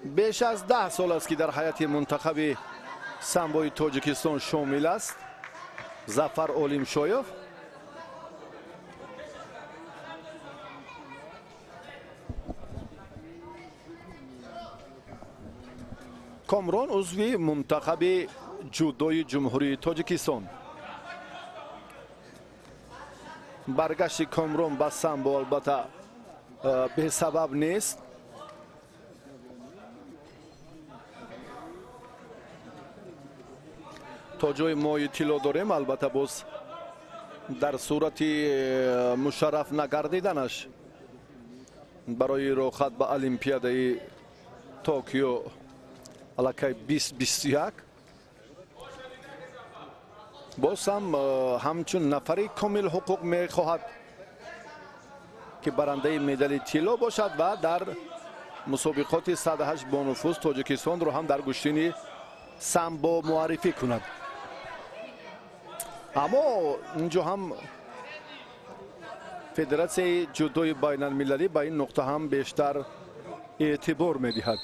A: Беш аз 10 сол аст, ки дар ҳайати мунтахаби самбои Тоҷикистон шомил аст Зафар Олимшоев. Комрон узви мунтахаби ҷудои Ҷумҳурии Тоҷикистон. Баргашти Комрон ба самбо албатта бесабаб нест. То ҷои мо иттилоъ дорем, албатта боз дар сурати мушарраф нагардиданаш барои роҳхат ба Олимпиадаи Токио аллакай 2021 боз ҳам ҳамчун нафари комил ҳуқуқ мехоҳад, ки барандаи медали тилло бошад ва дар мусобиқоти 108 бонуфуз Тоҷикистонро ҳам дар гӯштини самбо муаррифӣ кунад. Аммо инҷо ҳам федератсияи ҷудои байналмилалӣ ба ин нуқта ҳам бештар эътибор медиҳад.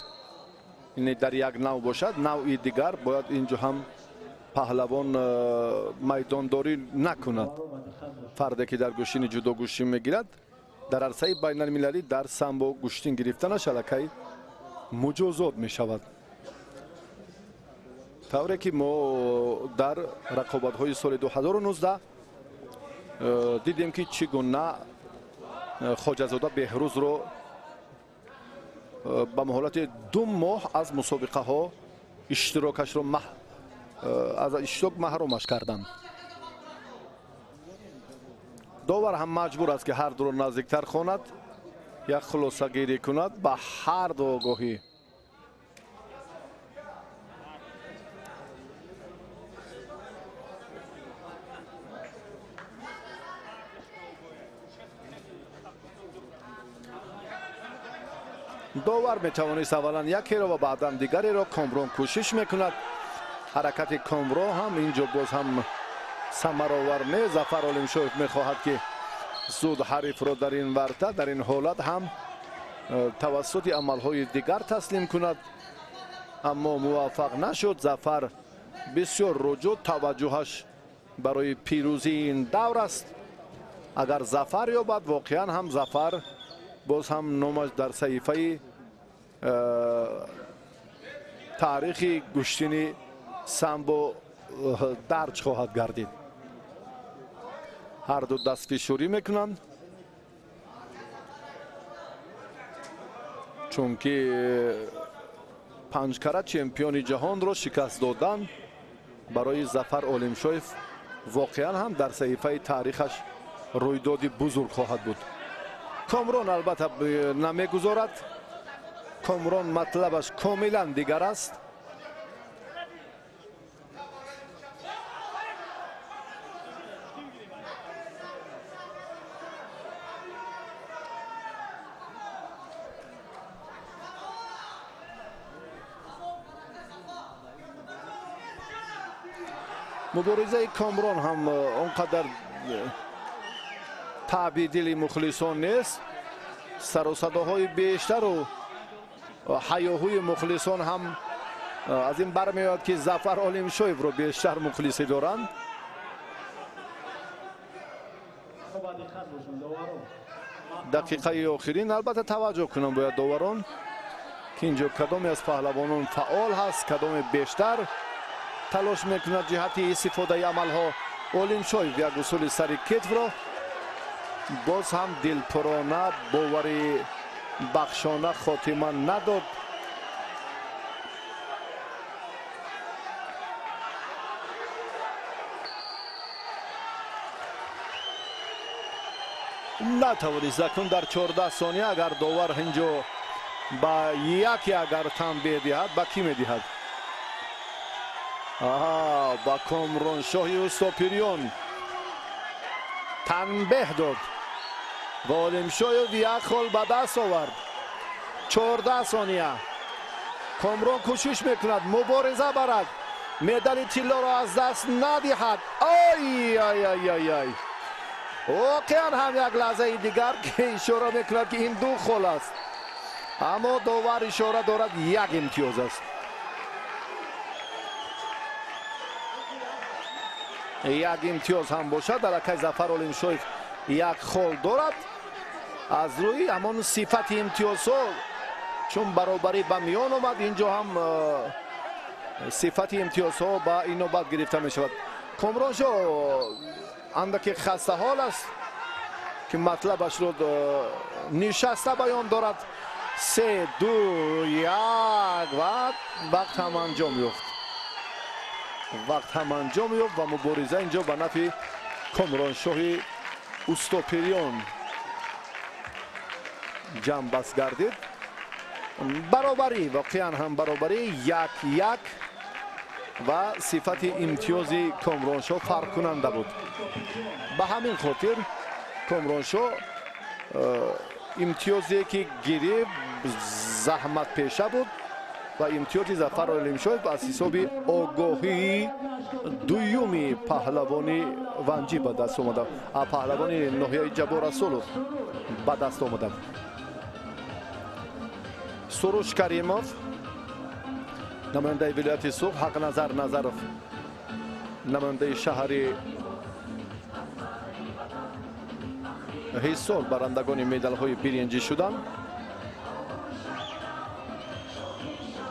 A: Ин дар як нав бошад, навъи дигар бояд инҷо ҳам паҳлавон майдондорӣ накунад. Фарде ки дар гӯштини ҷудо гӯштин мегирад, дар арсаи байналмилалӣ дар самбо гӯштин гирифтанаш аллакай муҷозот мешавад. Тавре ки мо дар рақобатҳои соли 2019 дидем, ки чӣ гуна Хоҷазода Беҳрӯзро ба муҳолати 2 моҳ аз мусобиқаҳо иштирокашро аз иштирок маҳрумаш карданд. Довар ҳам маҷбур аст, ки ҳар дуро наздиктар хонад, як хулосагирӣ кунад ба ҳар ду огоҳӣ. Довар метавонист аввалан якеро ва баъдан дигареро. Комрон кӯшиш мекунад. Ҳаракати Комрон ҳам инҷо боз ҳам самаровар нест. Зафар Олимшоев мехоҳад, ки зуд ҳарифро дар ин варта, дар ин ҳолат ҳам тавассути амалҳои дигар таслим кунад, аммо муваффақ нашуд. Зафар бисёр руҷӯъ, таваҷҷӯҳаш барои пирӯзии ин давр аст. Агар зафар ёбад, воқеан ҳам Зафар боз ҳам номаш дар саҳифаи таърихи гӯштини самбо дарҷ хоҳад гардид. Ҳар ду дастфишурӣ мекунанд, чунки панҷкара чемпиони ҷаҳонро шикаст додан барои Зафар Олимшоев воқеан ҳам дар саҳифаи таърихаш рӯйдоди бузург хоҳад буд. Комрон албатта намегузорад. Комрон матлабаш комилан дигар аст. Муборизаи Комрон ҳам он қадар таъби дили мухлисон нест. Сару садоҳои бештару ҳаёҳӯи мухлисон ҳам аз ин бармеояд, ки Зафар Олимшоевро бештар мухлисӣ доранд. Дақиқаи охирин албатта таваҷҷӯҳ кунанд бояд доварон, ки инҷо кадоме аз паҳлавонон фаъол ҳаст, кадоме бештар талош мекунад ҷиҳати истифодаи амалҳо. Олимшоев як усули сари кетфро боз ҳам дилпурона, бовари бахшона хотима надод. Натавонист акнун дар 14 сония. Агар довар инҷо ба яке агар танбеҳ диҳад, ба кӣ медиҳад? Аҳа, ба Комроншоҳи Устопириён танбеҳ дод ва Олимшоев як хол ба даст овард. 14 сония. Комрон кӯшиш мекунад мубориза барад, медали тиллоро аз даст надиҳад. Ай ай ай ай ай, воқеан ҳам як лаҳзаи дигар ки ишора мекунад, ки ин ду хол аст, аммо довар ишора дорад як имтиёз аст. Як имтиёз ҳам бошад, аллакай Зафар Олимшоев як хол дорад. Аз рӯи ҳамон сифати имтиёзҳо, чун баробарӣ ба миён омад, инҷо ҳам сифати имтиёзҳо ба ин навбат гирифта мешавад. Комроншо андаке хастаҳол аст, ки матлабашро нишаста баён дорад. 3, 2, 1 ва вақт ҳам анҷом ёфт. Вақт ҳам анҷом ёфт ва мубориза инҷо ба нафъи Комроншоҳи Устопириён ҷамъбаст гардид. Баробарӣ, воқеан ҳам баробарӣ, 1-1 ва сифати имтиёзи Комроншоҳ фарқкунанда буд. Ба ҳамин хотир Комроншоҳ имтиёзе ки гирифт заҳматпеша буд ва имтиёзи Зафар Олимшоев аз ҳисоби огоҳии дуюми паҳлавони ванҷӣ ба даст омада, паҳлавони ноҳияи Ҷаббор Расулов ба даст омада. Суруш Каримов, намояндаи вилояти Суғд, Ҳақназар Назаров, намояндаи шаҳри Ҳисор барандагони медалҳои биринҷӣ шуданд.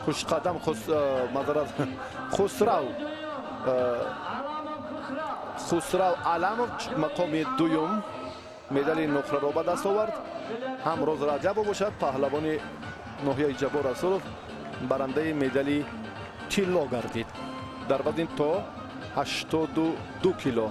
A: Хушқадам Хусрав Аламов мақоми дуюм медали нуқраро ба даст овард. Ҳамроз Раҷабов бошад, паҳлавони ноҳияи Ҷаббор Расулов, барандаи медали тилло гардид дар вазни то 82 кило.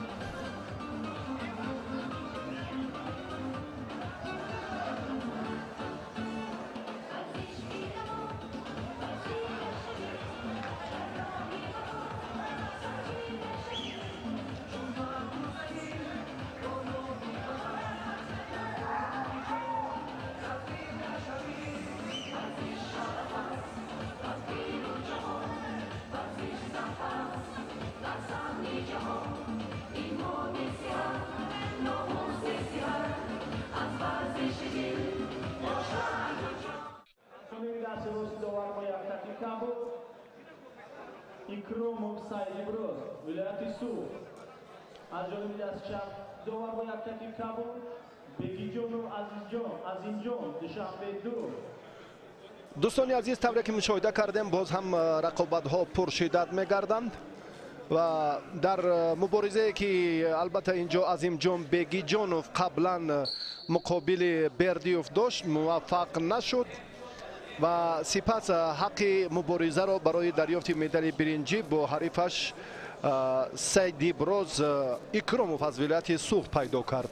B: Икромов Сайдиброз, вилояти Суғд. Аз ҷониби дасти чап довар бо як хати кабуд Бегиҷонов Азимҷон, Душанбе 2.
A: Дӯстони азиз, тавре ки мушоҳида кардем, боз ҳам рақобатҳо пуршиддат мегарданд ва дар муборизае ки албатта инҷо Азимҷон Бегиҷонов қаблан муқобили Бердиев дошт, муваффақ нашуд ва сипас ҳаққи муборизаро барои дарёфти медали биринҷӣ бо ҳарифаш Сайдиброз Икромов аз вилояти Суғд пайдо кард.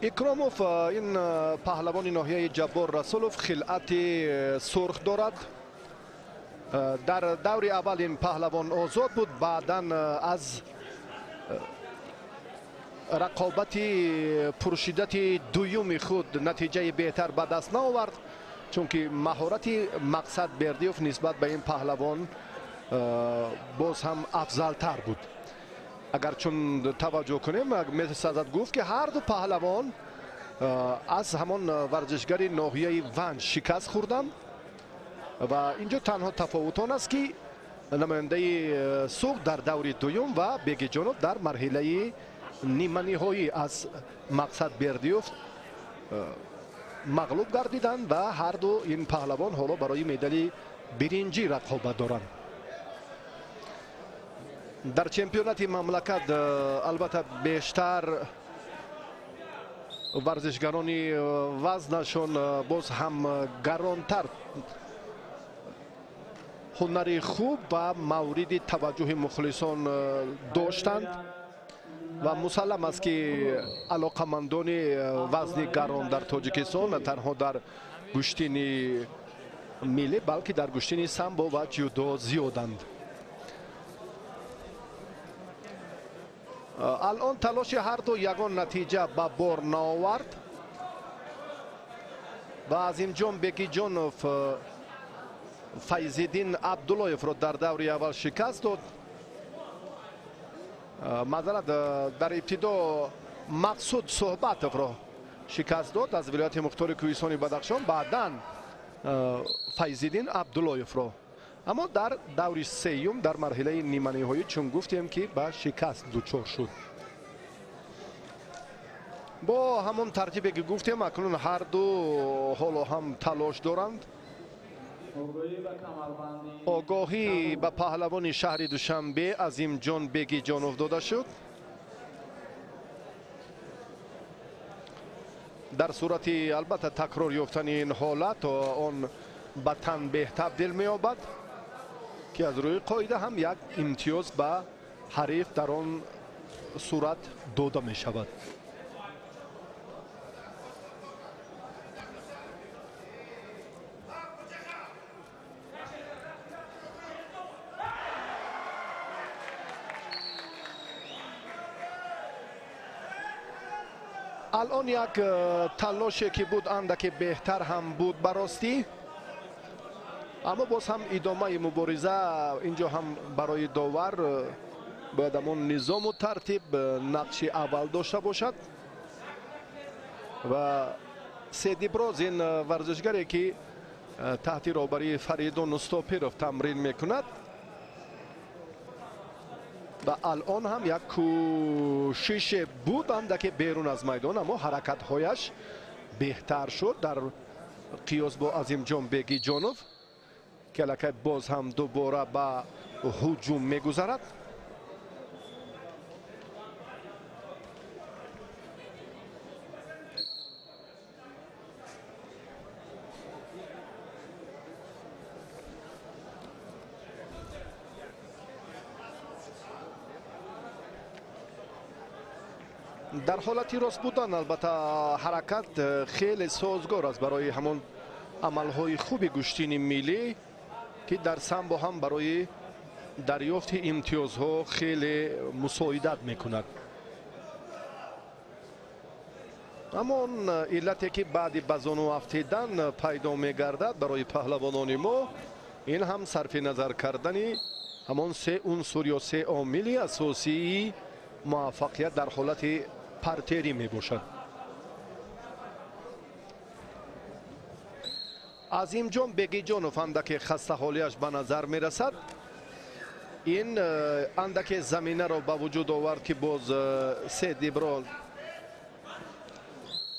A: Икромов ин паҳлавони ноҳияи Ҷаббор Расулов хилъати сурх дорад. Дар даври аввал ин паҳлавон озод буд, баъдан аз рақобати пуршиддати дуюми худ натиҷаи беҳтар ба даст наовард, чунки маҳорати Мақсад Бердиев нисбат ба ин паҳлавон боз ҳам афзалтар буд. Агар чун таваҷҷӯҳ кунем, месазад гуфт ки ҳар ду паҳлавон аз ҳамон варзишгари ноҳияи Ванҷ шикаст хӯрданд ва инҷо танҳо тафовут он аст ки намояндаи Суғд дар даври дуюм ва Бегиҷонов дар марҳилаи ниманиҳоӣ аз Мақсад Бердиев мағлуб гардиданд ва ҳар ду ин паҳлавон ҳоло барои медали биринҷӣ рақобат доранд. Дар чемпионати мамлакат албатта бештар варзишгарони вазнашон боз ҳам гаронтар ҳунари хуб ва мавриди таваҷҷӯҳи мухлисон доштанд ва мусаллам аст ки алоқамандони вазни гарон дар Тоҷикистон на танҳо дар гӯштини миллӣ, балки дар гӯштини самбо ва ҷудо зиёданд. Алон талоши ҳар ду ягон натиҷа ба бор наовард ва Азимҷон Бегиҷонов Файзиддин Абдуллоевро дар даври аввал шикаст дод. Маъзарат, дар ибтидо Мақсуд Суҳбатовро шикаст дод аз вилояти мухтори Кӯҳистони Бадахшон, баъдан Файзиддин Абдуллоевро. Аммо дар даври сеюм дар марҳилаи ниманиҳоӣ чун гуфтем ки ба шикаст дучор шуд. Бо ҳамон тартибе ки гуфтем, акнун ҳар ду ҳоло ҳам талош доранд. Огоҳӣ ба паҳлавони шаҳри Душанбе Азимҷон Бегиҷонов дода шуд. Дар сурати албатта такрор ёфтани ин ҳолат он ба танбеҳ табдил меёбад ки аз рӯи қоида ҳам як имтиёз ба ҳариф дар он сурат дода мешавад. Алон як талоше ки буд андаке беҳтар ҳам буд ба ростӣ, аммо боз ҳам идомаи мубориза инҷо ҳам барои довар бояд ҳамон низому тартиб нақши аввал дошта бошад ва Седиброз ин варзишгаре ки таҳти роҳбарии Фаридун Устопиров тамрин мекунад ва алон ҳам як кӯшише буд андаке берун аз майдон, аммо ҳаракатҳояш беҳтар шуд дар қиёс бо Азимҷон Бегиҷонов ки аллакай боз ҳам дубора ба ҳуҷум мегузарад. Дар ҳолати рост будан албатта ҳаракат хеле созгор аст барои ҳамон амалҳои хуби гӯштини миллӣ ки дар самбо ҳам барои дарёфти имтиёзҳо хеле мусоидат мекунад. Аммо он иллате ки баъди ба зону афтидан пайдо мегардад барои паҳлавонони мо, ин ҳам сарфи назар кардани ҳамон се унсур ё се омили асосии муваффақият дар ҳолати партерӣ мебошад. Азимҷон Бегиҷонов андаке хастаҳолиаш ба назар мерасад. Ин андаке заминаро ба вуҷуд овард, ки боз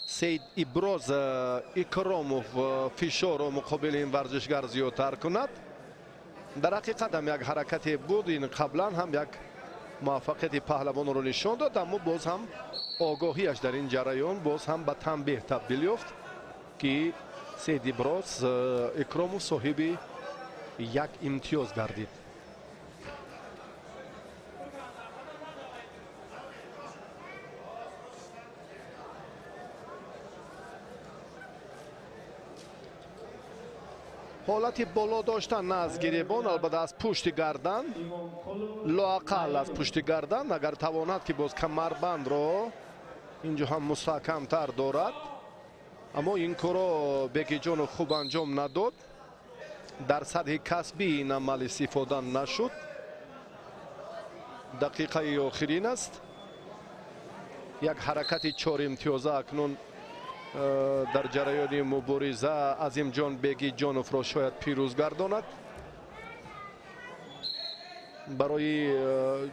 A: Сейд Иброз Икромов фишорро муқобили ин варзишгар зиёдтар кунад. Дар ҳақиқат ҳам як ҳаракате буд, ин қаблан ҳам як муваффақияти паҳлавонро нишон дод, аммо боз ҳам огоҳиаш дар ин ҷараён боз ҳам ба танбеҳ табдил ёфт, ки Сейд Иброз Икромов соҳиби як имтиёз гардид. Ҳолати боло доштан на аз гиребон, албатта аз пушти гардан, лоақал аз пушти гардан, агар тавонад ки боз камарбандро инҷо ҳам мустаҳкамтар дорад, аммо ин корро Бегиҷонов хуб анҷом надод. Дар сатҳи касбӣ ин амал истифода нашуд. Дақиқаи охирин аст. Як ҳаракати чоримтиёза акнун дар ҷараёни мубориза Азимҷон Бегиҷоновро шояд пирӯз гардонад. Барои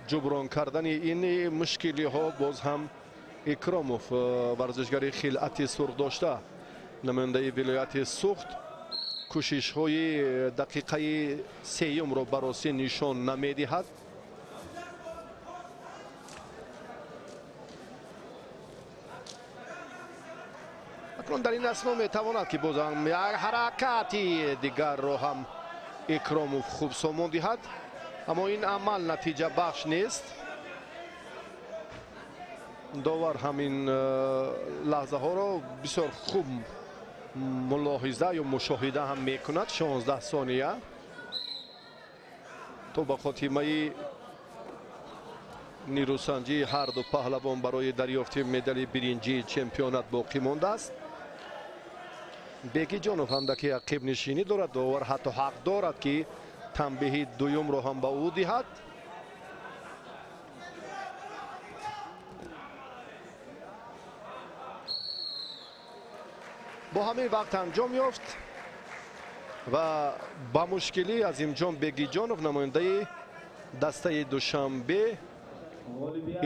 A: ҷуброн кардани ин мушкилиҳо боз ҳам Икромов, варзишгари хилъати сурх дошта, намояндаи вилояти Суғд, кӯшишҳои дақиқаи сеюмро баросӣ нишон намедиҳад. Акнун дар ин асно метавонад ки боз ҳам як ҳаракати дигарро ҳам Икромов хуб сомон диҳад, аммо ин амал натиҷабахш нест. Довар ҳам ин лаҳзаҳоро бисёр хуб мулоҳиза ё мушоҳида ҳам мекунад. 16 сония то ба хотимаи нирӯсанҷии ҳар ду паҳлавон барои дарёфти медали биринҷии чемпионат боқӣ мондааст. Бегиҷонов андаке ақибнишинӣ дорад. Довар ҳатто ҳақ дорад, ки танбеҳи дуюмро ҳам ба ӯ диҳад. Бо ҳамин вақт анҷом ёфт ва ба мушкилӣ Азимҷон Бегиҷонов, намояндаи дастаи Душанбе,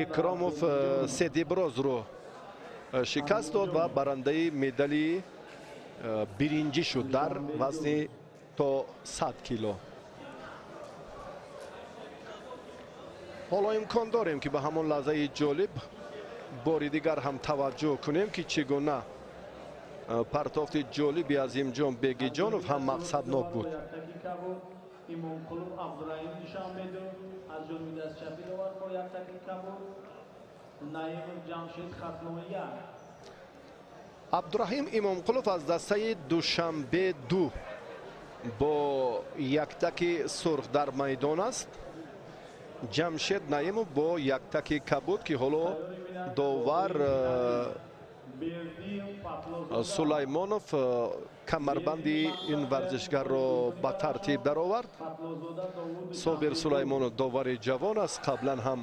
A: Икромов Сейдиброзро шикаст дод ва барандаи медали биринҷӣ шуд дар вазни то 100 кило. Ҳоло имкон дорем, ки ба ҳамон лаҳзаи ҷолиб бори дигар ҳам таваҷҷӯҳ кунем, ки чӣ гуна партофти ҷолиби Азимҷон Бегиҷонов ҳам мақсаднок буд.
B: Имомқулов Абдураҳим Душанбеду аз ҷониби дастчапи довар бо як таки кабуд, Наимов Ҷамшед Хатлония.
A: Абдураҳим Имомқулов аз дастаи Душанбе 2 бо яктаки сурх дар майдон аст. Ҷамшед Наимов бо яктаки кабуд, ки ҳоло довар Сулаймонов камарбанди ин варзишгарро ба тартиб даровард. Собир Сулаймонов довари ҷавон аст, қаблан ҳам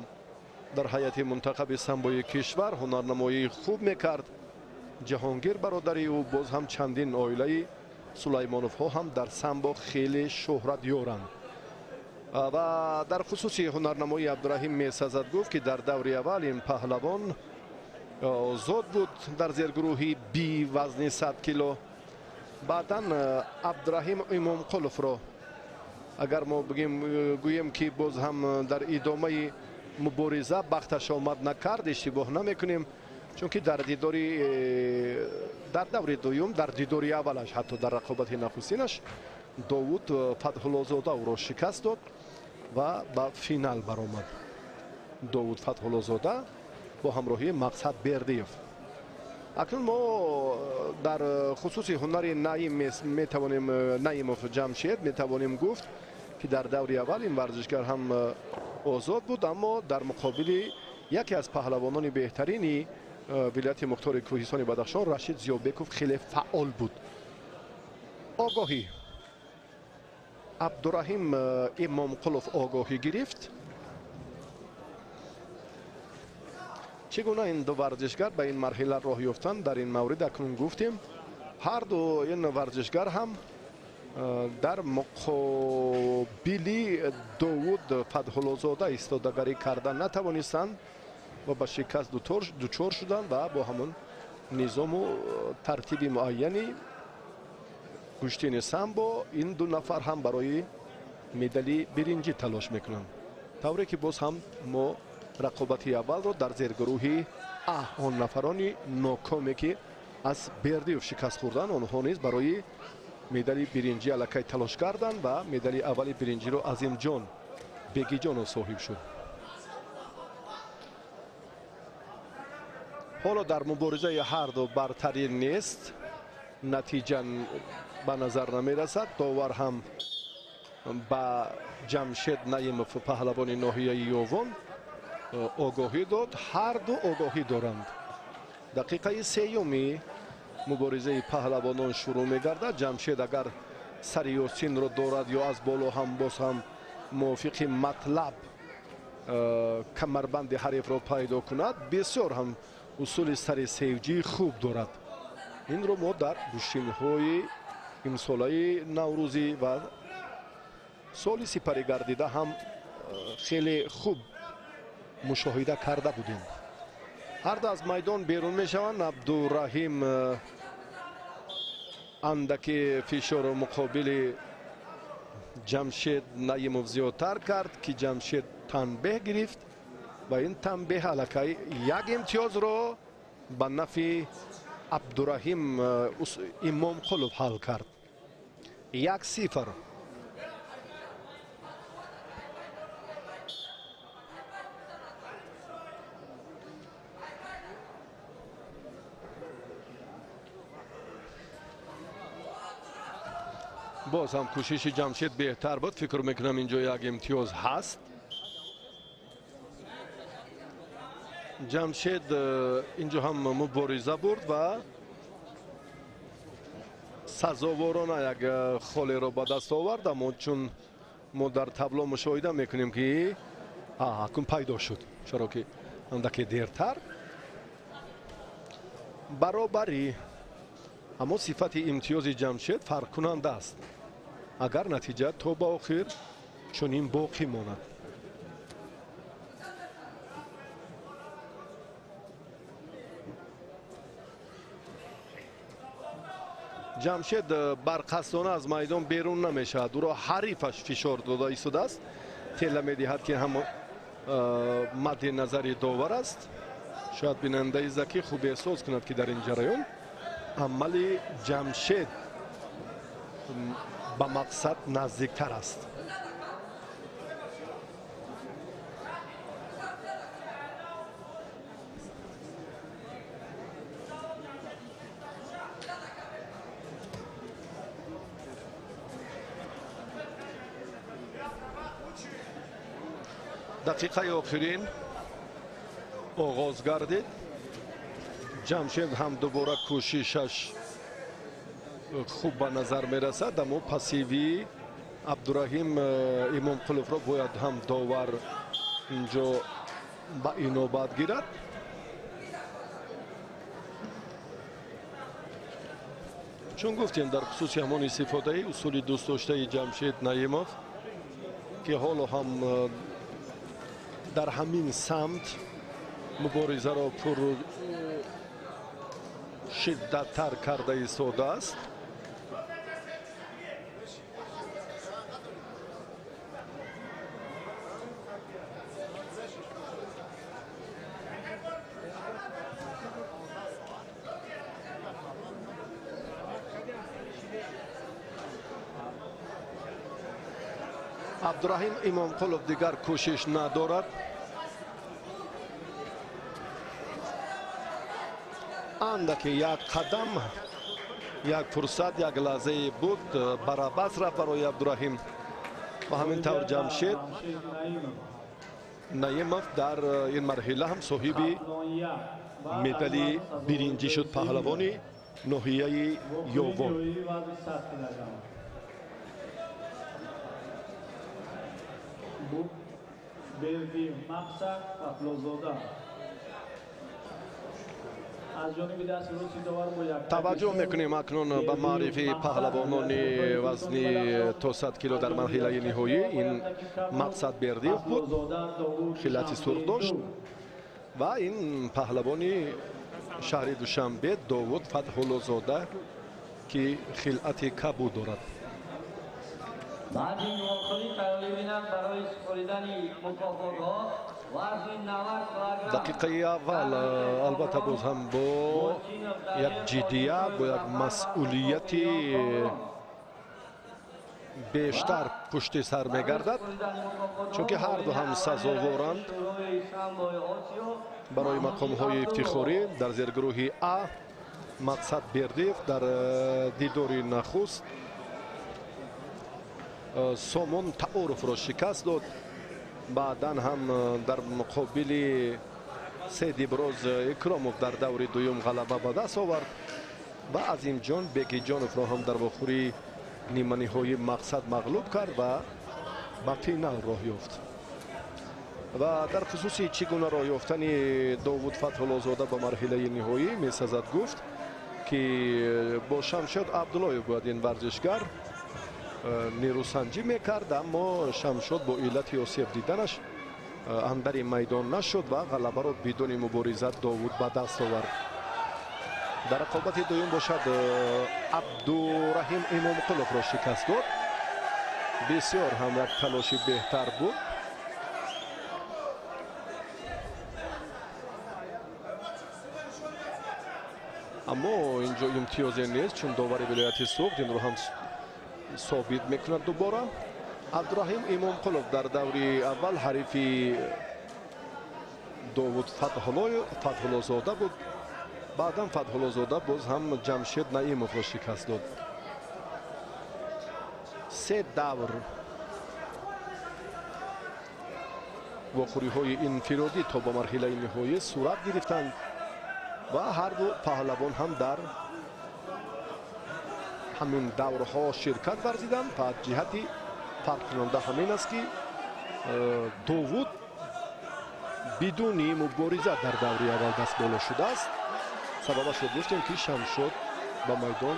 A: дар ҳайати мунтахаби самбои кишвар ҳунарнамоии хуб мекард. Ҷаҳонгир бародари ӯ, боз ҳам чандин оилаи Сулаймоновҳо ҳам дар самбо хеле шӯҳрат ёранд. Ва дар хусуси ҳунарнамоии Абдураҳим месазад гуфт, ки дар даври аввал ин паҳлавон озод буд дар зергурӯҳи би вазни 100 кило. Баъдан Абдураҳим Имомқуловро агар мо гӯем, ки боз ҳам дар идомаи мубориза бахташ омад накард, иштибоҳ намекунем, чунки дар дидори дар даври дуюм, дар дидори аввалаш, ҳатто дар рақобати нахустинаш Довуд Фатҳуллозода ӯро шикаст дод ва ба финал баромад. Довуд Фатҳуллозода бо ҳамроҳии Мақсад Бердиев. Акнун мо дар хусуси ҳунари Наим метавонем, Наимов Ҷамшед метавонем гуфт, ки дар даври аввал ин варзишгар ҳам озод буд, аммо дар муқобили яке аз паҳлавонони беҳтарини вилояти мухтори кӯҳистони Бадахшон Рашид Зиёбеков хеле фаъол буд. Огоҳӣ Абдураҳим Имомқулов огоҳӣ гирифт. Чӣ гуна ин ду варзишгар ба ин марҳила роҳ ёфтанд, дар ин маврид акнун гуфтем. Ҳар ду ин варзишгар ҳам Дар муқобили Довуд Фатҳуллозода истодагарӣ карда натавонистанд ва ба шикаст дучор шуданд ва бо ҳамон низому тартиби муайяни гӯштини самбо ин ду нафар ҳам барои медали биринҷӣ талош мекунанд. Тавре ки боз ҳам мо рақобати аввалро дар зергурӯҳи А он нафарони нокоме ки аз Бердиев шикаст хӯрданд, онҳо низ барои медали биринҷӣ аллакай талош карданд ва медали аввали биринҷиро Азимҷон Бегиҷонов соҳиб шуд. Ҳоло дар муборизаи ҳарду бартарӣ нест, натиҷа ба назар намерасад. Довар ҳам ба Ҷамшед Наимов, паҳлавони ноҳияи Ёвон, огоҳӣ дод. Ҳарду огоҳӣ доранд. Дақиқаи сеюми муборизаи паҳлавонон шурӯъ мегардад. Ҷамшед агар сари Ёсинро дорад ё аз боло ҳам боз ҳам мувофиқи матлаб камарбанди ҳарифро пайдо кунад, бисёр ҳам усули сари севҷии хуб дорад. Инро мо дар гӯштинҳои имсолаи наврӯзӣ ва соли сипарӣ гардида ҳам хеле хуб мушоҳида карда будем. Ҳарду аз майдон берун мешаванд. Абдураҳим андаки фишору муқобили Ҷамшед Наимов зиёдтар кард, ки Ҷамшед танбеҳ гирифт ва ин танбеҳ аллакай як имтиёзро ба нафи Абдураҳим Имомқулов ҳал кард. 1-0. Боз ҳам кӯшиши Ҷамшед беҳтар буд. Фикр мекунам инҷо як имтиёз ҳаст. Ҷамшед инҷо ҳам мубориза бурд ва сазоворона як холеро ба даст овард, аммо чун мо дар табло мушоҳида мекунем ки акун пайдо шуд, чаро ки андаке дертар баробарӣ, аммо сифати имтиёзи Ҷамшед фарқкунанда аст агар натиҷа то ба охир чунин боқӣ монад. Ҷамшед барқасдона аз майдон берун намешавад. Ӯро ҳарифаш фишор дода истодааст. Тела медиҳад ки ҳам мадди назари довар аст. Шояд бинандаи закӣ хуб эҳсос кунад, ки дар ин ҷараён амали Ҷамшед ба мақсад наздиктар аст. Дақиқаи охирин оғоз гардид. Ҷамшед ҳам дубора кӯшишаш хуб ба назар мерасад, аммо пассивии Абдураҳим Имомқуловро бояд ҳам довар инҷо ба инобат гирад. Чун гуфтем дар хусуси ҳамон истифодаи усули дӯстдоштаи Ҷамшед Наимов, ки ҳоло ҳам дар ҳамин самт муборизаро пуршиддаттар карда истодааст. Абдураҳим Имомқулов дигар кӯшиш надорад. Андаке як қадам, як фурсат, як лаҳзае буд, барабас рафт барои Абдураҳим ва ҳамин тавр Ҷамшед Наимов дар ин марҳила ҳам соҳиби медали биринҷӣ шуд, паҳлавони ноҳияи Ёвон.
B: Бердиев Мақсад Фатлозода.
A: Таваҷҷӯҳ мекунем акнун ба маърифии паҳлавонони вазни то 100 кило дар марҳилаи ниҳоӣ. Ин Мақсад Бердиев буд, хилати сурх дошт, ва ин паҳлавони шаҳри Душанбе Довуд Фатҳуллозода, ки хилати кабуд дорад.
C: Баъди муохирӣ тайёрӣ бинанд барои супоридани мукофотҳо.
A: Дақиқаи аввал албатта боз ҳам бо як ҷиддият, бо як масъулияти бештар пушти сар мегардад, чунки ҳарду ҳам сазоворанд барои мақомҳои ифтихорӣ. Дар зергурӯҳи А Мақсад Бердиев дар дидори нахуст Сомон Таъуровро шикаст дод. Баъдан ҳам дар муқобили Седиброз Икромов дар даври дуюм ғалаба ба даст овард ва Азимҷон Бегиҷоновро ҳам дар вохӯрии ниманиҳоӣ Мақсад мағлуб кард ва ба финал роҳ ёфт. Ва дар хусуси чӣ гуна роҳ ёфтани Довуд Фатҳуллозода ба марҳилаи ниҳоӣ месазад гуфт, ки бо Шамшод Абдуллоев бояд ин варзишгар нерӯсанҷӣ мекард, аммо Шамшод бо иллати осеб диданаш андари майдон нашуд ва ғалабаро бидуни мубориза Довуд ба даст овард. Дар рақобати дуюм бошад Абдураҳим Имомқуловро шикаст дод. Бисёр ҳам як талоши беҳтар буд. Аммо инҷо имтиёзе нест, чун довари вилояти Суғд инро ҳам собит мекунад дубора. Абдураҳим Имомқулов дар даври аввал ҳарифи Довуд Фатҳуллозода буд. Баъдан Фатҳуллозода боз ҳам Ҷамшед Наимовро шикаст дод. Се давр вохӯриҳои инфиродӣ то ба марҳилаи ниҳоӣ сурат гирифтанд ва ҳарду паҳлавон ҳам дар ҳамин даврҳо ширкат варзиданд. Ва ҷиҳати фарқкунанда ҳамин аст, ки Довуд бидуни мубориза дар даври аввал даст боло шудааст. Сабабашро гуфтем, ки Шамшод ба майдон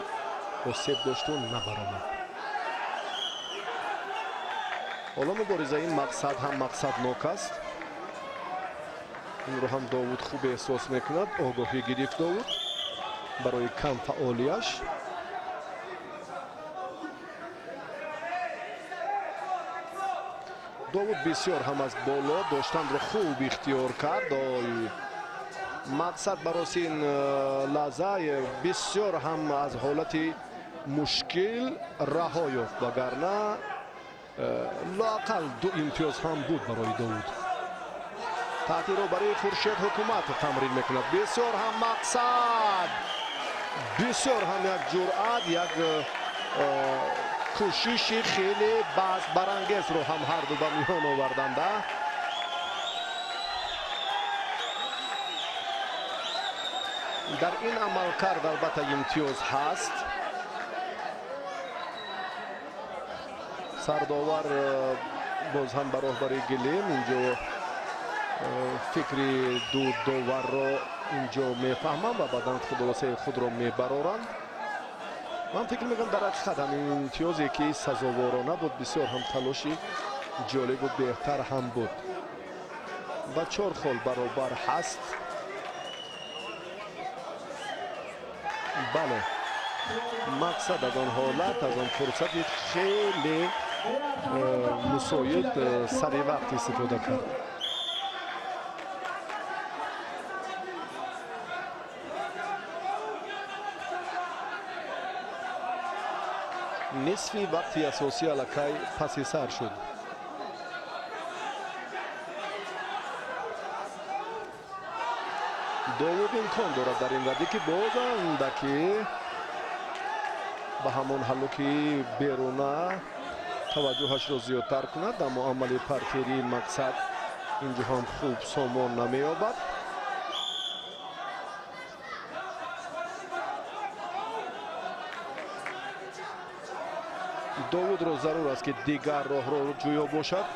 A: осеб дошту набаромад. Ҳоло муборизаи Мақсад ҳам мақсаднок аст. Инро ҳам Довуд хуб эҳсос мекунад. Огоҳӣ гирифт Довуд барои кам фаъолияш. Довуд бисёр ҳам аз боло доштанро хуб ихтиёр кард. Мақсад бароси ин лаҳза бисёр ҳам аз ҳолати мушкил раҳо ёфт, вагарна лоақал ду имтиёз ҳам буд барои Довуд. Таҳти роҳбарии Хуршед Ҳукуматов тамрин мекунад. Бисёр ҳам Мақсад, бисёр ҳам як ҷуръат, як кӯшиши хеле баҳсбарангезро ҳам ҳарду ба миён оварданд. Дар ин амалкард албатта имтиёз ҳаст. Сардовар боз ҳам ба роҳбарии гилем инҷо фикри ду доварро инҷо мефаҳмам ва баъдан хулосаи худро мебароранд. Ман фикр мекунам дар ҳақиқат ҳамин имтиёзе ки сазоворона буд, бисёр ҳам талоши ҷолибу беҳтар ҳам буд ва 4 хол баробар ҳаст. Бале, Мақсад аз он ҳолат, аз он фурсати хеле мусоид сари вақт истифода кард. Нисфи вақти асосӣ аллакай паси сар шуд. Довуд имкон дорад дар ин радӣ, ки боз андаки ба ҳамон ҳаллуки беруна таваҷҷӯҳашро зиёдтар кунад, аммо амали партерии Мақсад инҷо ҳам хуб сомон намеёбад. Довудро зарур аст, ки дигар роҳро ҷӯё бошад.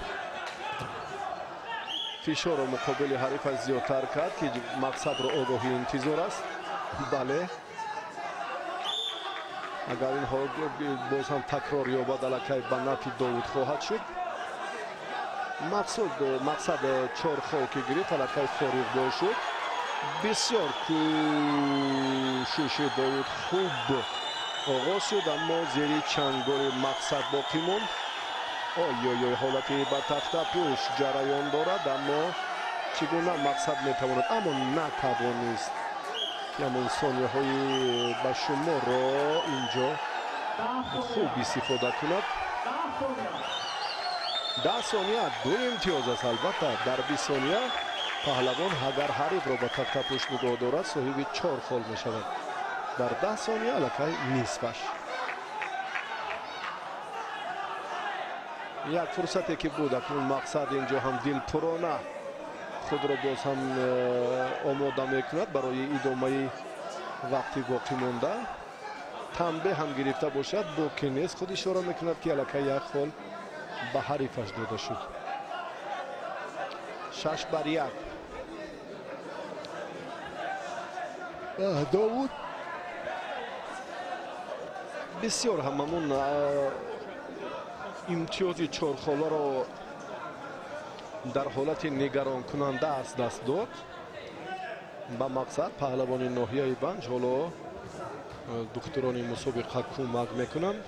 A: Фишорро муқобили ҳарифаш зиёдтар кард, ки Мақсадро огоҳӣ интизор аст. Бале, агар ин ҳол боз ҳам такрор ёбад, аллакай ба нафъи Довуд хоҳад шуд. Мақсад 4 хол ки гирифт, аллакай фориғ бо шуд. Бисёр кӯшиши Довуд хуб оғоз шуд, аммо зери чанголи Мақсад боқӣ монд. Ой-ой-ой, ҳолати ба тахтапӯш ҷараён дорад, аммо чӣ гуна Мақсад метавонад, аммо натавонист ки ҳамон сонияҳои ба шуморо инҷо хуб истифода кунад. 10 сония 2 имтиёз аст. Албатта, дар 20 сония паҳлавон агар ҳарифро ба тахтапӯш нигоҳ дорад, соҳиби 4 хол мешавад. Дар 10 сония аллакай нисфаш. Як фурсате ки буд, акнун Мақсад инҷо ҳам дилпурона худро боз ҳам омода мекунад барои идомаи вақти боқӣ монда. Танбеҳ ҳам гирифта бошад, боке нест, худ ишора мекунад ки аллакай як хол ба ҳарифаш дода шуд. 6-1. Довуд бисёр ҳамамон имтиёзи чорхоларо дар ҳолати нигаронкунанда аз даст дод. Ба Мақсад паҳлавони ноҳияи Ванҷ ҳоло духтурони мусобиқа кӯмак мекунанд.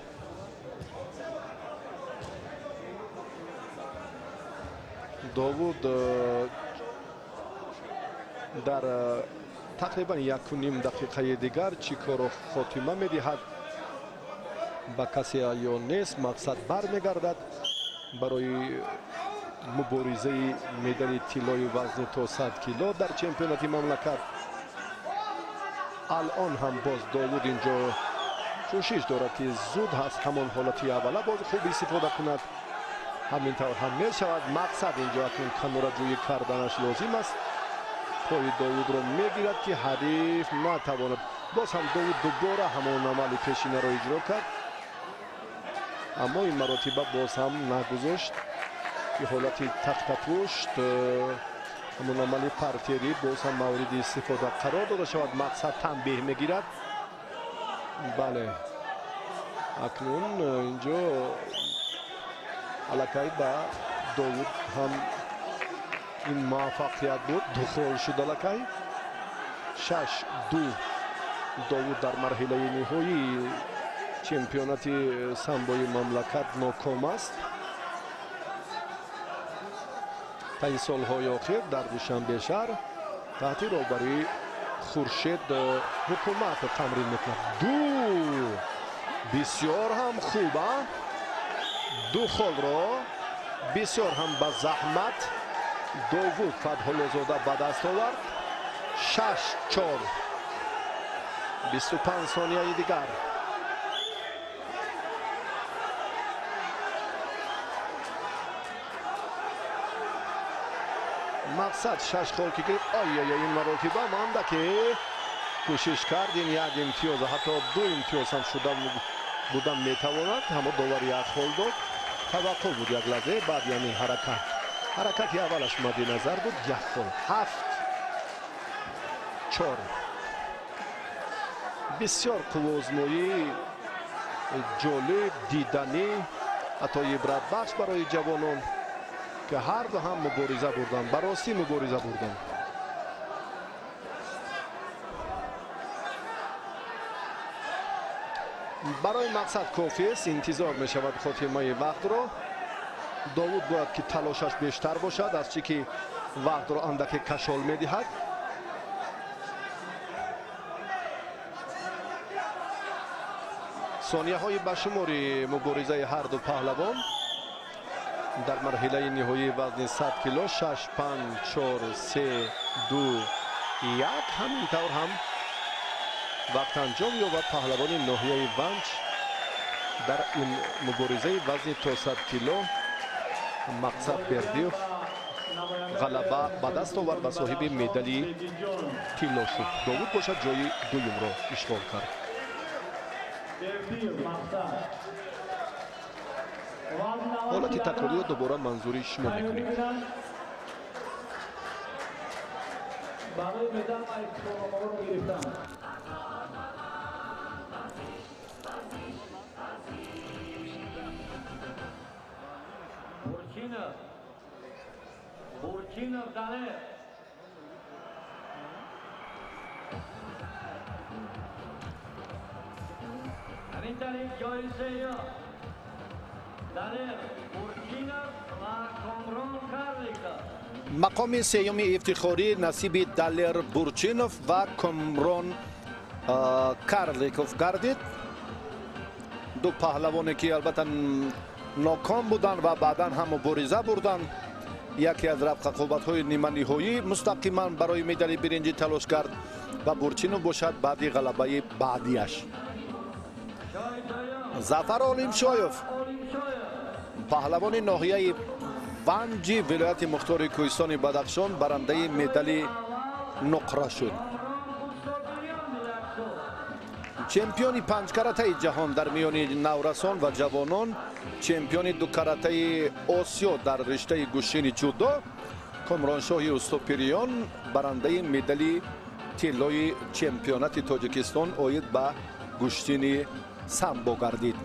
A: Довуд дар тақрибан 1,5 дақиқаи дигар чӣ корро хотима медиҳад ба касе аён нест. Мақсад бармегардад барои муборизаи медали тиллои вазни то 100 кило дар чемпионати мамлакат. Алон ҳам боз Довуд инҷо кӯшиш дорад ки зуд ҳаст ҳамон ҳолати аввала боз хуб истифода кунад. Ҳамин тавр ҳам мешавад. Мақсад инҷо акнун канораҷӯӣ карданаш лозим аст. Пои Довудро мегирад ки ҳариф натавонад. Боз ҳам Довуд дубора ҳамон амали пешинаро иҷро кард, аммо ин маротиба боз ҳам нагузошт ки ҳолати тахтапушт, ҳамон амали партерӣ боз ҳам мавриди истифода қарор дода шавад. Мақсад танбеҳ мегирад. Бале, акнун инҷо аллакай ба Довуд ҳам ин муваффақият буд. 2 хол шуд аллакай. 6-2. Довуд дар марҳилаи ниҳоии чемпионати самбои мамлакат ноком аст. Таи солҳои охир дар Душанбе шаҳр таҳти роҳбарии Хуршед ҳукумат тамрин мекунад. 2 бисёр ҳам хуб, 2 холро бисёр ҳам ба заҳмат Довуд Фатҳуллозода ба даст овард. 6-4. 25 сонияи дигар. Мақсад 6 хол ки гирифт. Ой-ой-ой, ин маротиба мандаке кӯшиш кард. Ин як имтиёз, ҳатто 2 имтиёз ҳам шуда будан метавонад. Ҳамо довар як хол дод. Таваққуф буд як лаҳза, баъд яъне ҳаракат. Ҳаракати аввалаш мадди назар буд. 1 хол. 7-4. Бисёр қувваозмоӣ ҷолиб, диданӣ, ҳатто ибратбахш барои ҷавонон ки ҳар ду ҳам мубориза бурданд, ба ростӣ мубориза бурданд. Барои Мақсад кофист, интизор мешавад хотимаи вақтро. Довуд бояд ки талошаш бештар бошад, аз чӣ ки вақтро андаке кашол медиҳад. Сонияҳои ба шумори муборизаи ҳар ду паҳлавон дар марҳилаи ниҳоии вазни 100 кило. 6, 5, 4, 3, 2, 1. Ҳамин тавр ҳам вақт анҷом ёбад. Паҳлавони ноҳияи Ванҷ дар ин муборизаи вазни то 100 кило Мақсад Бердиев ғалаба ба даст овард ва соҳиби медали тилло шуд. Довуд бошад ҷои дуюмро ишғол кард. Ҳолати такрориро дубора манзури шумо мекунем.
B: Барои медал ва ифтихорномаҳоро гирифтан.
C: Бурчинов Далер. Ҳамин тариқ ҷои сеюм Далер Бурчинов ва Комрон Карликов.
A: Мақоми сеюми ифтихорӣ насиби Далер Бурчинов ва Комрон Карликов гардид. Ду паҳлавоне ки албатта ноком буданд ва баъдан ҳам мубориза бурданд. Яке аз рақобатҳои ниманиҳоӣ мустақиман барои медали биринҷӣ талош кард ва Бурчинов бошад баъди ғалабаи баъдиаш. Зафар Олимшоев, паҳлавони ноҳияи Ванҷи вилояти мухтори кӯҳистони Бадахшон, барандаи медали нуқра шуд. Чемпиони панҷкаратаи ҷаҳон дар миёни наврасон ва ҷавонон, чемпиони дукаратаи Осиё дар риштаи гӯштини ҷудо, Комроншоҳи Устопириён барандаи медали тиллои чемпионати Тоҷикистон оид ба гӯштини самбо гардид.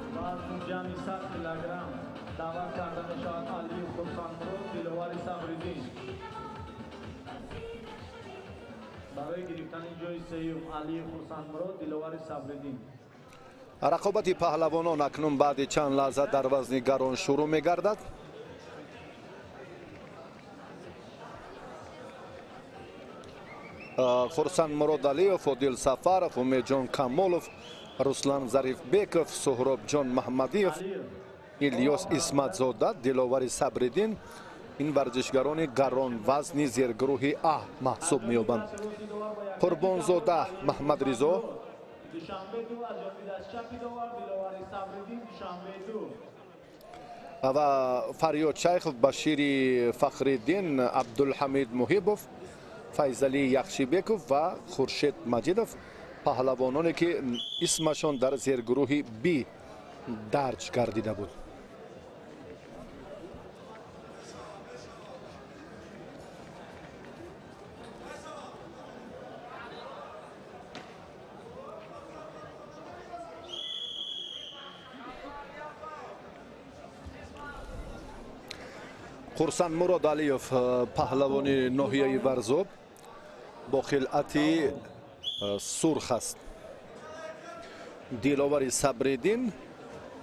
A: Рақобати паҳлавонон акнун баъди чанд лаҳза дар вазни гарон шурӯъ мегардад. Хурсанд Муродалиев, Одил Сафаров, Умедҷон Камолов, Руслан Зарифбеков, Суҳробҷон Маҳмадиев, Илёс Исматзода, Диловари Сабриддин ин варзишгарони гаронвазни зергурӯҳи А маҳсуб меёбанд. Қурбонзода Маҳмадризо, ва Фарёд Шайхов, Башири Фахриддин, Абдулҳамид Муҳибов, Файзалӣ Яхшибеков ва Хуршед Маҷидов паҳлавононе ки исмашон дар зергурӯҳи Б дарҷ гардида буд. Хурсанд Муродалиев, паҳлавони ноҳияи Варзоб, бо хилъати сурх аст. Диловари Сабриддин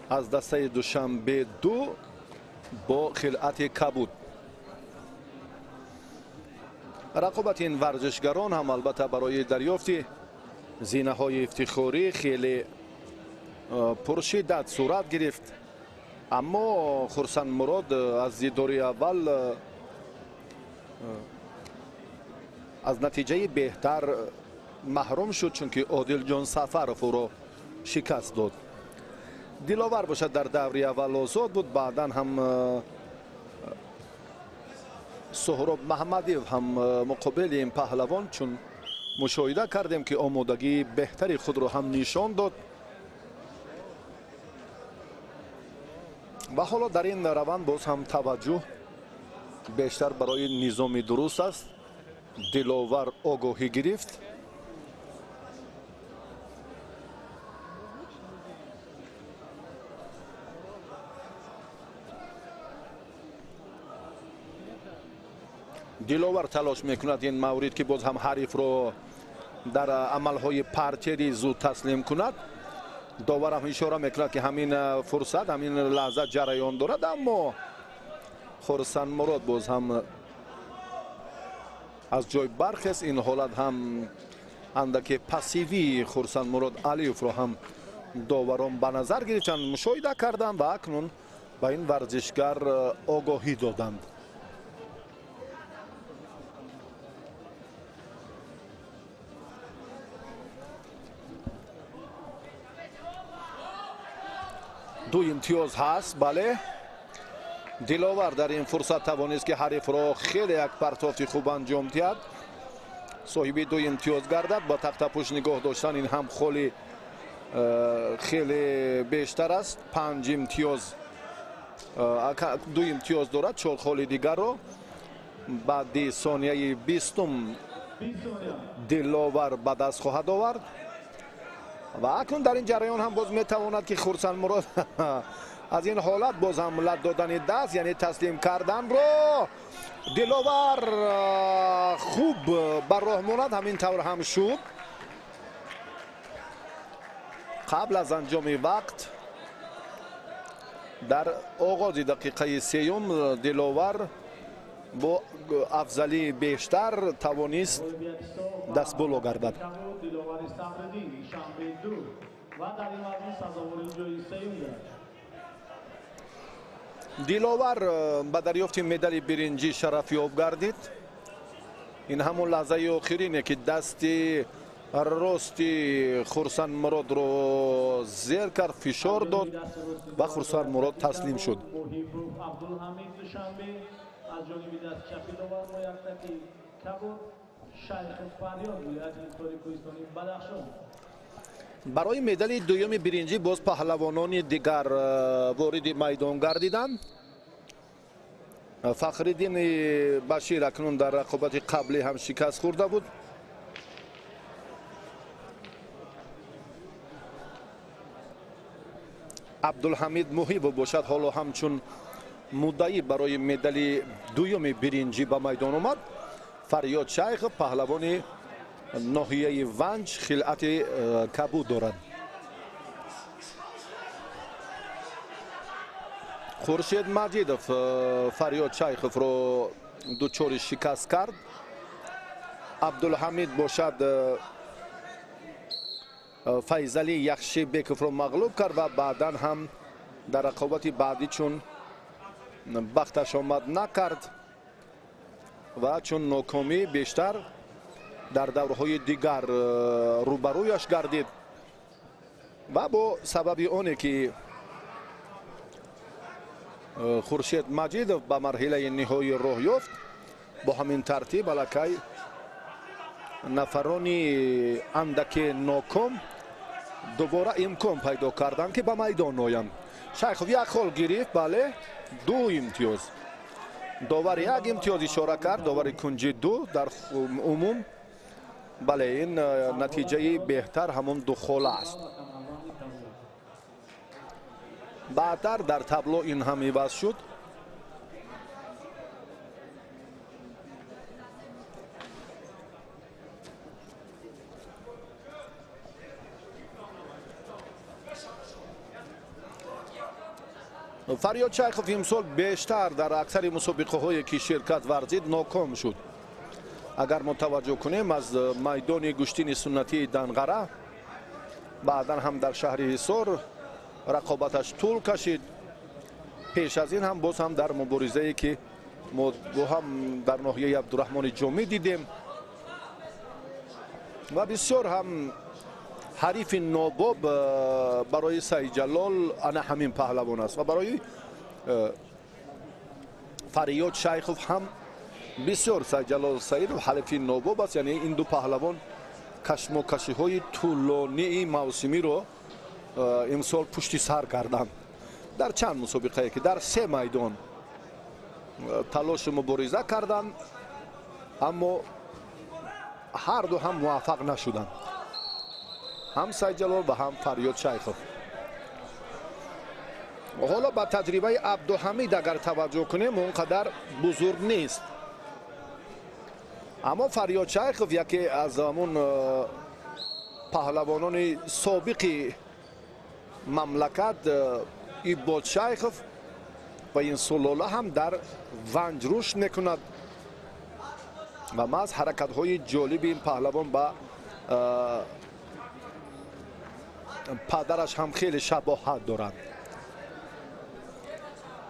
A: аз дастаи Душанбе 2 бо хилъати кабуд. Рақобати ин варзишгарон ҳам албатта барои дарёфти зинаҳои ифтихорӣ хеле пуршиддат сурат гирифт. Аммо Хурсанд Мурод аз дидори аввал аз натиҷаи беҳтар маҳрум шуд, чунки Одилҷон Сафаров ӯро шикаст дод. Диловар бошад дар даври аввал озод буд, баъдан ҳам Суҳроб Маҳмадиев ҳам муқобили ин паҳлавон, чун мушоҳида кардем ки омодагии беҳтари худро ҳам нишон дод. Ва ҳоло дар ин раванд боз ҳам таваҷҷӯҳ бештар барои низоми дуруст аст. Диловар огоҳӣ гирифт. Диловар талош мекунад ин маврид ки боз ҳам ҳарифро дар амалҳои партери зуд таслим кунад. Довар ҳам ишора мекунад ки ҳамин фурсат, ҳамин лаҳза ҷараён дорад, аммо Хурсанд Мурод боз ҳам аз ҷой бархест. Ин ҳолат ҳам андаке пассивии Хурсанд Мурод Алиевро ҳам доварон ба назар гирифтанд, мушоҳида карданд ва акнун ба ин варзишгар огоҳӣ доданд. Ду имтиёз ҳаст, бале. Диловар дар ин фурсат тавонист ки ҳарифро хеле як партофти хуб анҷом диҳад, соҳиби ду имтиёз гардад. Ба тахтапӯш нигоҳ доштан ин ҳам холи хеле бештар аст. 5 имтиёз, 2 имтиёз дорад, 4 холи дигарро. Баъди сонияи 20 Диловар ба даст хоҳад овард. Ва акнун дар ин ҷараён ҳам боз метавонад ки Хурсанд Мурод Аз ин ҳолат боз ҳам лат додани даст, яъне таслим карданро Диловар хуб бар роҳ монад, ҳамин тавр ҳам шуд. Қабл аз анҷоми вақт дар оғози дақиқаи сеюм Диловар бо афзалии бештар тавонист дастболо гардад. Диловар ба дарёфти медали биринҷӣ шарафёб гардид. Ин ҳамон лаҳзаи охирине ки дасти рости Хурсандмуродро зер кард, фишор дод ва Хурсандмурод таслим шуд. Барои медали дуюми биринҷӣ боз паҳлавонони дигар вориди майдон гардиданд. Фахриддини Башир акнун дар рақобати қаблӣ ҳам шикаст хӯрда буд. Абдулҳамид Муҳибов бошад ҳоло ҳамчун муддаӣ барои медали дуюми биринҷӣ ба майдон омад. Фарёд Шайхов паҳлавони ноҳияи Ванҷ хилъати кабуд дорад. Хуршед Маҷидов Фарёд Шайховро дучори шикаст кард. Абдулҳамид бошад Файзалӣ Яхшибековро мағлуб кард ва баъдан ҳам дар рақобати баъдӣ чун бахташ омад накард ва чун нокомӣ бештар дар даврҳои дигар рӯбарӯяш гардид ва бо сабаби оне ки Хуршед Маҷидов ба марҳилаи ниҳоӣ роҳ ёфт, бо ҳамин тартиб аллакай нафарони андаке ноком дубора имкон пайдо карданд ки ба майдон оянд. Шайхов як хол гирифт, бале, 2 имтиёз. Довар як имтиёз ишора кард, довари кунҷи 2 дар умум. Бале, ин натиҷаи беҳтар ҳамон 2 хола аст. Баъдтар дар табло ин ҳам иваз шуд. Фарёд Шайхов имсол бештар дар аксари мусобиқаҳое ки ширкат варзид ноком шуд. Агар мо таваҷҷӯҳ кунем аз майдони гӯштини суннатии Данғара, баъдан ҳам дар шаҳри Ҳисор рақобаташ тӯл кашид. Пеш аз ин ҳам боз ҳам дар муборизае ки мо бо ҳам дар ноҳияи Абдураҳмони Ҷомӣ дидем ва бисёр ҳам ҳарифи нобоб барои Сайҷалол ана ҳамин паҳлавон аст ва барои Фарёд Шайхов ҳам бисёр Сайҷалол Саидов ҳарифи нобоб аст. Яъне ин ду паҳлавон кашмокашиҳои тӯлонии мавсимиро имсол пушти сар карданд. Дар чанд мусобиқае ки дар 3 майдон талошу мубориза карданд, аммо ҳар ду ҳам муваффақ нашуданд. Ҳам Сайҷалол ва ҳам Фарёд Шайхов. Ҳоло ба таҷрибаи Абдуҳамид агар таваҷҷӯҳ кунем, он қадар бузург нест. Аммо Фарёд Шайхов яке аз ҳамон паҳлавонони собиқи мамлакат Ибод Шайхов ва ин сулола ҳам дар Ванҷ рушд мекунад ва маҳз ҳаракатҳои ҷолиби ин паҳлавон ба падараш ҳам хеле шабоҳат дорад.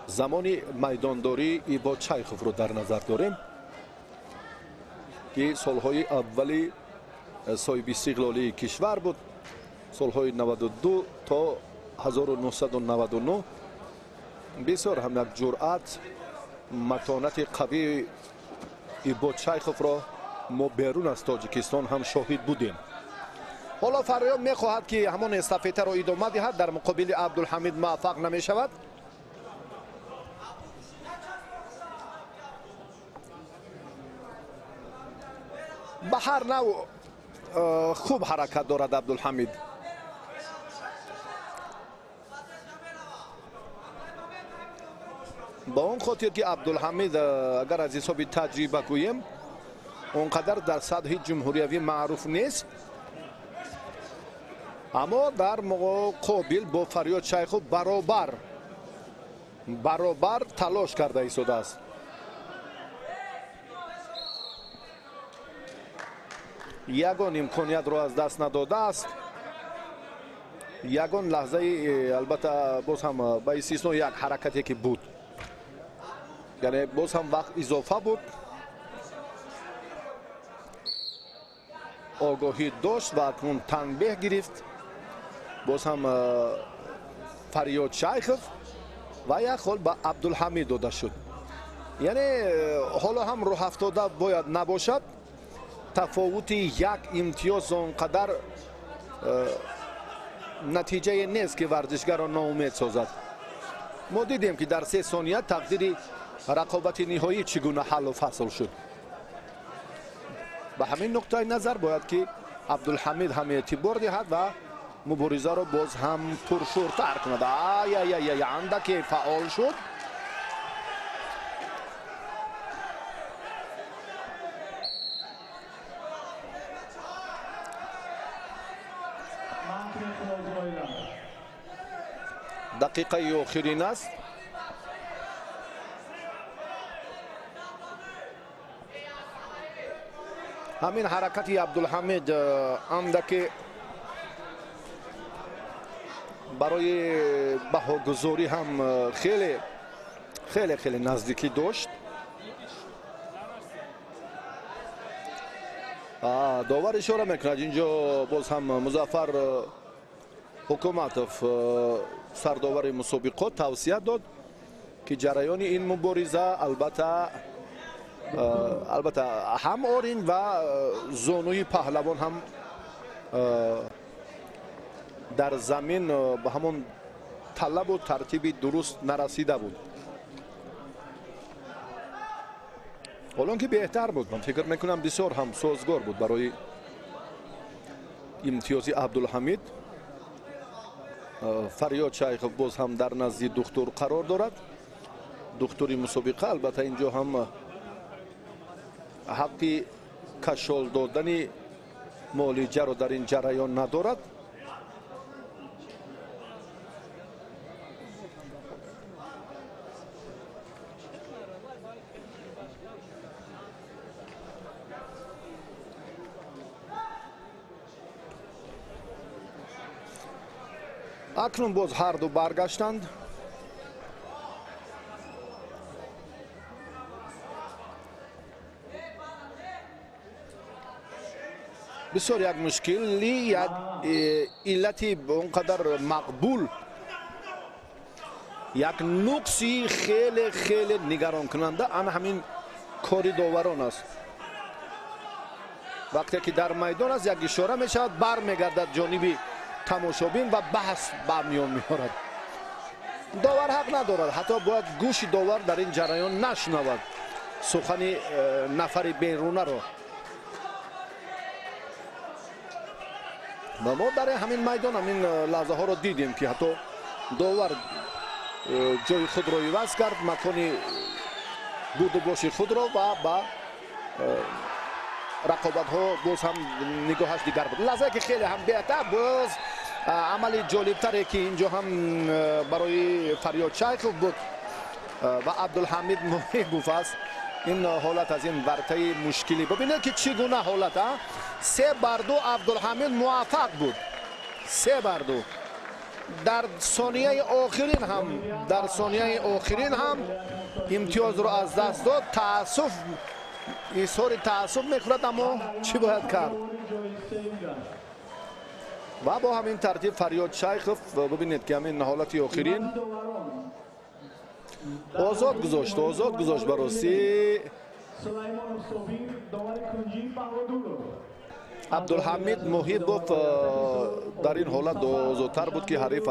A: Замони майдондории Ибод Шайховро дар назар дорем ки солҳои аввали соҳиби истиқлолии кишвар буд, солҳои 92 то 1999. Бисёр ҳам як ҷуръат, матонати қавии Ибод Шайховро мо берун аз Тоҷикистон ҳам шоҳид будем. Ҳоло Фарёд мехоҳад ки ҳамон эстафетаро идома диҳад, дар муқобили Абдулҳамид муваффақ намешавад. Ба ҳар нав хуб ҳаракат дорад Абдулҳамид. Ба он хотир ки Абдулҳамид агар аз ҳисоби таҷриба гӯем, он қадар дар сатҳи ҷумҳуриявӣ маъруф нест, аммо дар муқобил бо Фарёд Шайхов баробар талош карда истодааст. Ягон имкониятро аз даст надодааст. Ягон лаҳзаи, албатта, боз ҳам ба истисно як ҳаракате ки буд, яъне боз ҳам вақт изофа буд, огоҳӣ дошт ва акнун танбеҳ гирифт. Боз ҳам Фарёд Шайхов ва як хол ба Абдулҳамид дода шуд. Яъне ҳоло ҳам рӯҳафтода бояд набошад. Тафовути як имтиёз он қадар натиҷае нест ки варзишгарро ноумед созад. Мо дидем ки дар 3 сония тақдири рақобати ниҳоӣ чӣ гуна ҳаллу фасл шуд. Ба ҳамин нуқтаи назар бояд ки Абдулҳамид ҳам эътибор диҳад ва муборизаро боз ҳам пуршӯртар кунад. Ай-ай-ай, андаке фаъол шуд. Дақиқаи охирин аст. Ҳамин ҳаракати Абдулҳамид андаке барои баҳогузорӣ ҳам хеле хеле хеле наздикӣ дошт. Довар ишора мекунад. Инҷо боз ҳам Музаффар Ҳукуматов, сардовари мусобиқот, тавсия дод ки ҷараёни ин мубориза албатта ҳам орин ва зонуи паҳлавон ҳам дар замин ба ҳамон талабу тартиби дуруст нарасида буд. Ҳолон ки беҳтар буд, ман фикр мекунам бисёр ҳам созгор буд барои имтиёзи Абдулҳамид. Фарёд Шайхов боз ҳам дар назди духтур қарор дорад. Духтури мусобиқа албатта инҷо ҳам ҳаққи кашол додани муолиҷаро дар ин ҷараён надорад. Акнун боз ҳарду баргаштанд. Бисёр як мушкили, як иллати он қадар мақбул, як нуқси хеле хеле нигаронкунанда ана ҳамин кори доварон аст. Вақте ки дар майдон аст, як ишора мешавад, бармегардад ҷониби тамошобин ва баҳс ба миён меорад. Довар ҳақ надорад, ҳатто бояд гӯши довар дар ин ҷараён нашунавад сухани нафари берунаро. Ва мо дар ҳамин майдон ҳамин лаҳзаҳоро дидем ки ҳатто довар ҷои худро иваз кард, макони будубоши худро ва ба рақобатҳо боз ҳам нигоҳаш дигар буд. Лаҳзае ки хеле ҳам беҳтар, боз амали ҷолибтаре ки инҷо ҳам барои Фарёд Шайхов буд ва Абдулҳамид Муҳибов аст. Ин ҳолат аз ин вартаи мушкилӣ. Бибинед ки чӣ гуна ҳолат, 3-2 Абдулҳамид муваффақ буд. 3-2 дар сонияи охирин ҳам, дар сонияи охирин ҳам имтиёзро аз даст дод. Таассуф, изҳори таассуф мекунад, аммо чӣ бояд кард? Ва бо ҳамин тартиб Фарёд Шайхов, бибинед ки ҳамин ҳолати охирин озод гузошт, озод гузошт ба ростӣ. Абдулҳамид Муҳибов дар ин ҳолат озодтар буд ки ҳариф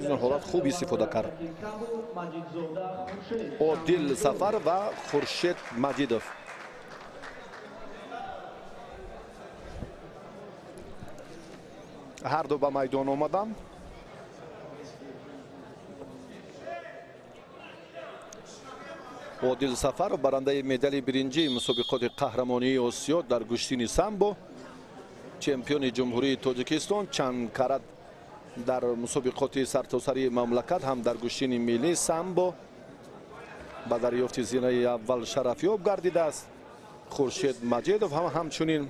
A: ин ҳолат хуб истифода кард. Одил Сафар ва Хуршед Маҷидов. Ҳарду ба майдон омаданд. Одил Сафаров барандаи медали биринҷии мусобиқоти қаҳрамонии Осиё дар гӯштини самбо, чемпиони Ҷумҳурии Тоҷикистон, чанд карат дар мусобиқоти сартосарии мамлакат ҳам дар гӯштини миллии самбо ба дарёфти зинаи аввал шарафёб гардидааст. Хуршед Маҷидов ҳам ҳамчунин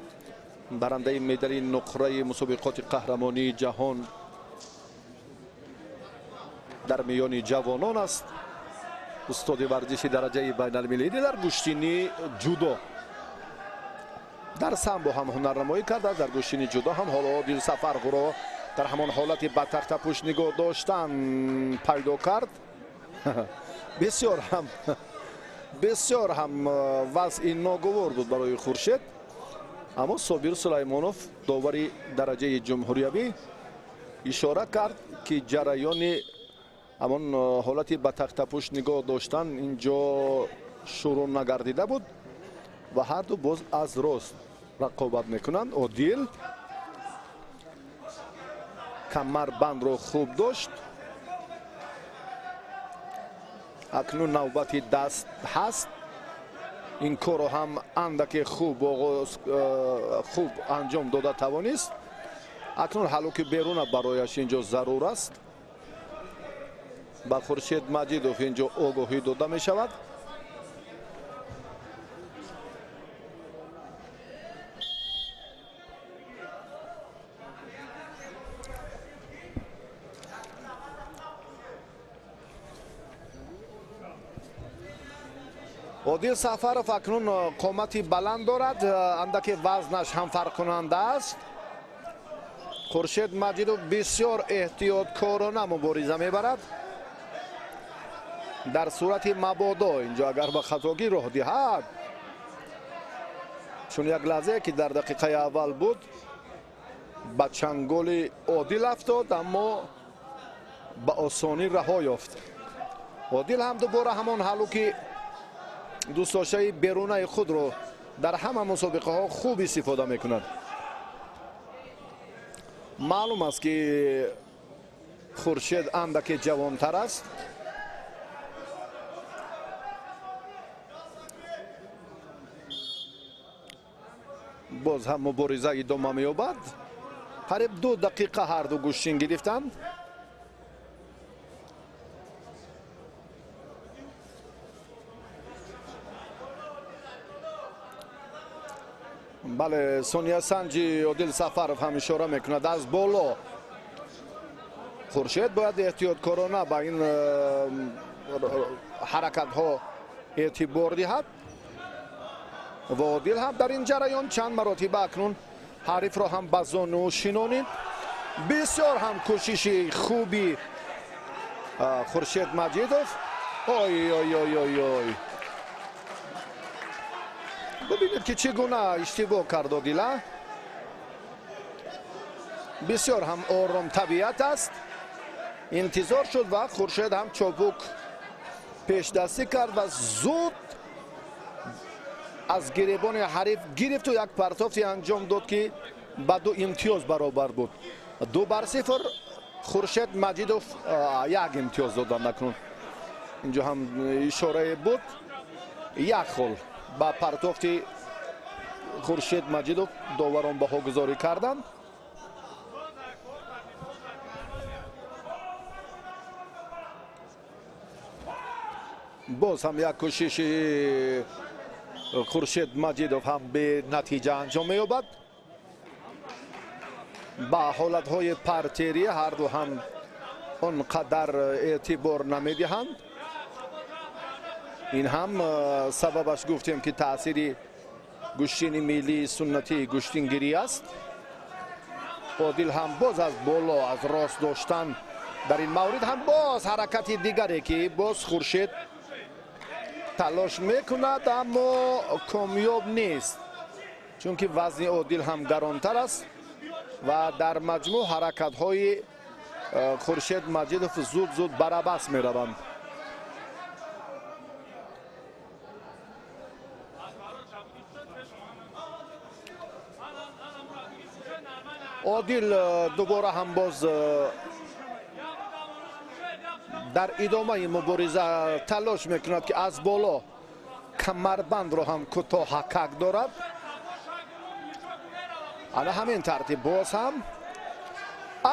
A: барандаи медали нуқраи мусобиқоти қаҳрамонии ҷаҳон дар миёни ҷавонон аст. Устоди варзиши дараҷаи байналмилалӣ дар гӯштини ҷудо, дар самбо ҳам ҳунарнамоӣ кардааст, дар гӯштини ҷудо ҳам. Ҳоло Одил Сафаровро дар ҳамон ҳолати ба тахтапӯш нигоҳ доштан пайдо кард. Бисёр ҳам вазъи ногувор буд барои Хуршед, аммо Собир Сулаймонов, довари дараҷаи ҷумҳуриявӣ, ишора кард, ки ҷараёни ҳамон ҳолати ба тахтапӯш нигоҳ доштан инҷо шурӯъ нагардида буд ва ҳарду боз аз рост рақобат мекунанд. Одил камарбандро хуб дошт. Акнун навбати даст ҳаст. Ин корро ҳам андаке хуб хуб анҷом дода тавонист. Акнун ҳалуки беруна барояш инҷо зарур аст. Ба Хуршед Маҷидов инҷо огоҳӣ дода мешавад. Одил Сафаров акнун қомати баланд дорад, андаке вазнаш ҳам фарқкунанда аст. Хуршед Маҷидов бисёр эҳтиёткорона мубориза мебарад. Дар сурати мабодо инҷо агар ба хатогӣ роҳ диҳад, чун як лаҳзае ки дар дақиқаи аввал буд ба чанголи Одил афтод, аммо ба осонӣ раҳо ёфт. Одил ҳам дубора ҳамон ҳалуки дӯстдоштаи берунаи худро дар ҳама мусобиқаҳо хуб истифода мекунад. Маълум аст, ки Хуршед андаке ҷавонтар аст. Боз ҳам мубориза идома меёбад. Қариб 2 дақиқа ҳарду гӯштин гирифтанд. Бале, Сония Санҷи Одил Сафаров ҳам ишора мекунад аз боло. Хуршед бояд эҳтиёткорона ба ин ҳаракатҳо эътибор диҳад ва Одил ҳам дар ин ҷараён чанд маротиба акнун ҳарифро ҳам ба зону шинонид. Бисёр ҳам кӯшиши хуби Хуршед Маҷидов. Ой ой ой ой ой, бибинед, ки чӣ гуна иштибоҳ кард Одила. Бисёр ҳам ором табиат аст, интизор шуд ва Хуршед ҳам чопук пешдастӣ кард ва зуд аз гиребони ҳариф гирифту як партофти анҷом дод, ки ба 2 имтиёз баробар буд. 2-0 Хуршед Маҷидов 1 имтиёз доданд. Акнун инҷо ҳам ишорае буд, 1 хол ба партофти Хуршед Маҷидов доварон баҳогузорӣ карданд. Боз ҳам як кӯшиши Хуршед Маҷидов ҳам бенатиҷа анҷом меёбад. Ба ҳолатҳои партерӣ ҳарду ҳам он қадар эътибор намедиҳанд. Ин ҳам сабабаш гуфтем, ки таъсири гӯштини миллии суннатии гӯштингирӣ аст. Одил ҳам боз аз боло аз рост доштан дар ин маврид ҳам боз ҳаракати дигаре, ки боз Хуршед талош мекунад, аммо комёб нест, чунки вазни Одил ҳам гаронтар аст ва дар маҷмӯъ ҳаракатҳои Хуршед Маҷидов зуд-зуд барабас мераванд. Одил дубора ҳам боз дар идомаи мубориза талош мекунад, ки аз боло Камарбандро ҳам кӯтоҳакак дорад. Ана ҳамин тартиб боз ҳам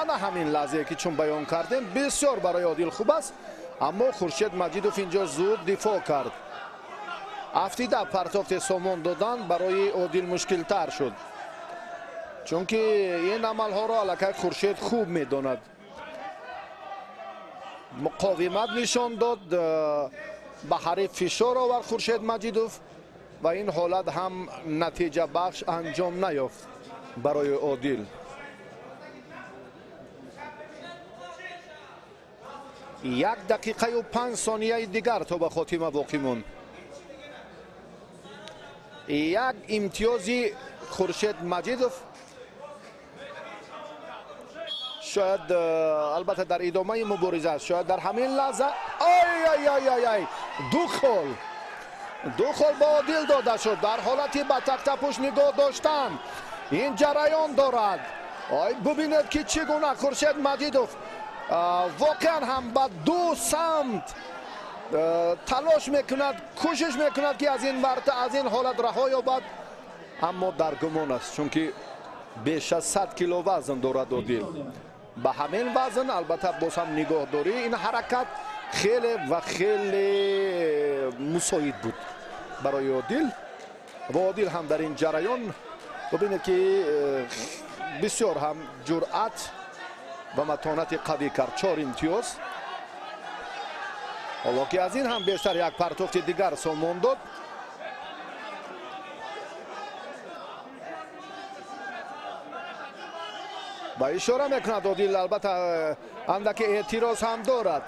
A: ана ҳамин лаҳзае ки чун баён кардем бисёр барои Одил хуб аст, аммо Хуршед Маҷидов инҷо зуд дифоъ кард. Афтида партофти сомон додан барои Одил мушкилтар шуд, чунки ин амалҳоро аллакай Хуршед хуб медонад. Муқовимат нишон дод, ба ҳариф фишор овард Хуршед Маҷидов ва ин ҳолат ҳам натиҷабахш анҷом наёфт барои Одил. 1 дақиқаю 5 сонияи дигар то ба хотима боқӣ монд. Як имтиёзи Хуршед Маҷидов шояд, албатта дар идомаи мубориза аст, шояд дар ҳамин лаҳза ай ай ай ай ай ду хол ба Одил дода шуд. Дар ҳолати ба тахтапӯш нигоҳ доштан ин ҷараён дорад. Ой, бубинед ки чӣ гуна Хуршед Маҷидов воқеан ҳам ба ду самт талош мекунад, кӯшиш мекунад ки аз ин варта, аз ин ҳолат раҳо ёбад, аммо дар гумон аст, чунки беш аз 100 кило вазн дорад Одил. Ба ҳамин вазн албатта боз ҳам нигоҳдорӣ ин ҳаракат хеле ва хеле мусоид буд барои Одил ва Одил ҳам дар ин ҷараён бубинед ки бисёр ҳам ҷуръат ва матонати қавӣ кард. 4 имтиёз. Ҳоло ки аз ин ҳам бештар як партофти дигар сомон дод. Ва ишора мекунад Одил, албатта андаке эътироз ҳам дорад.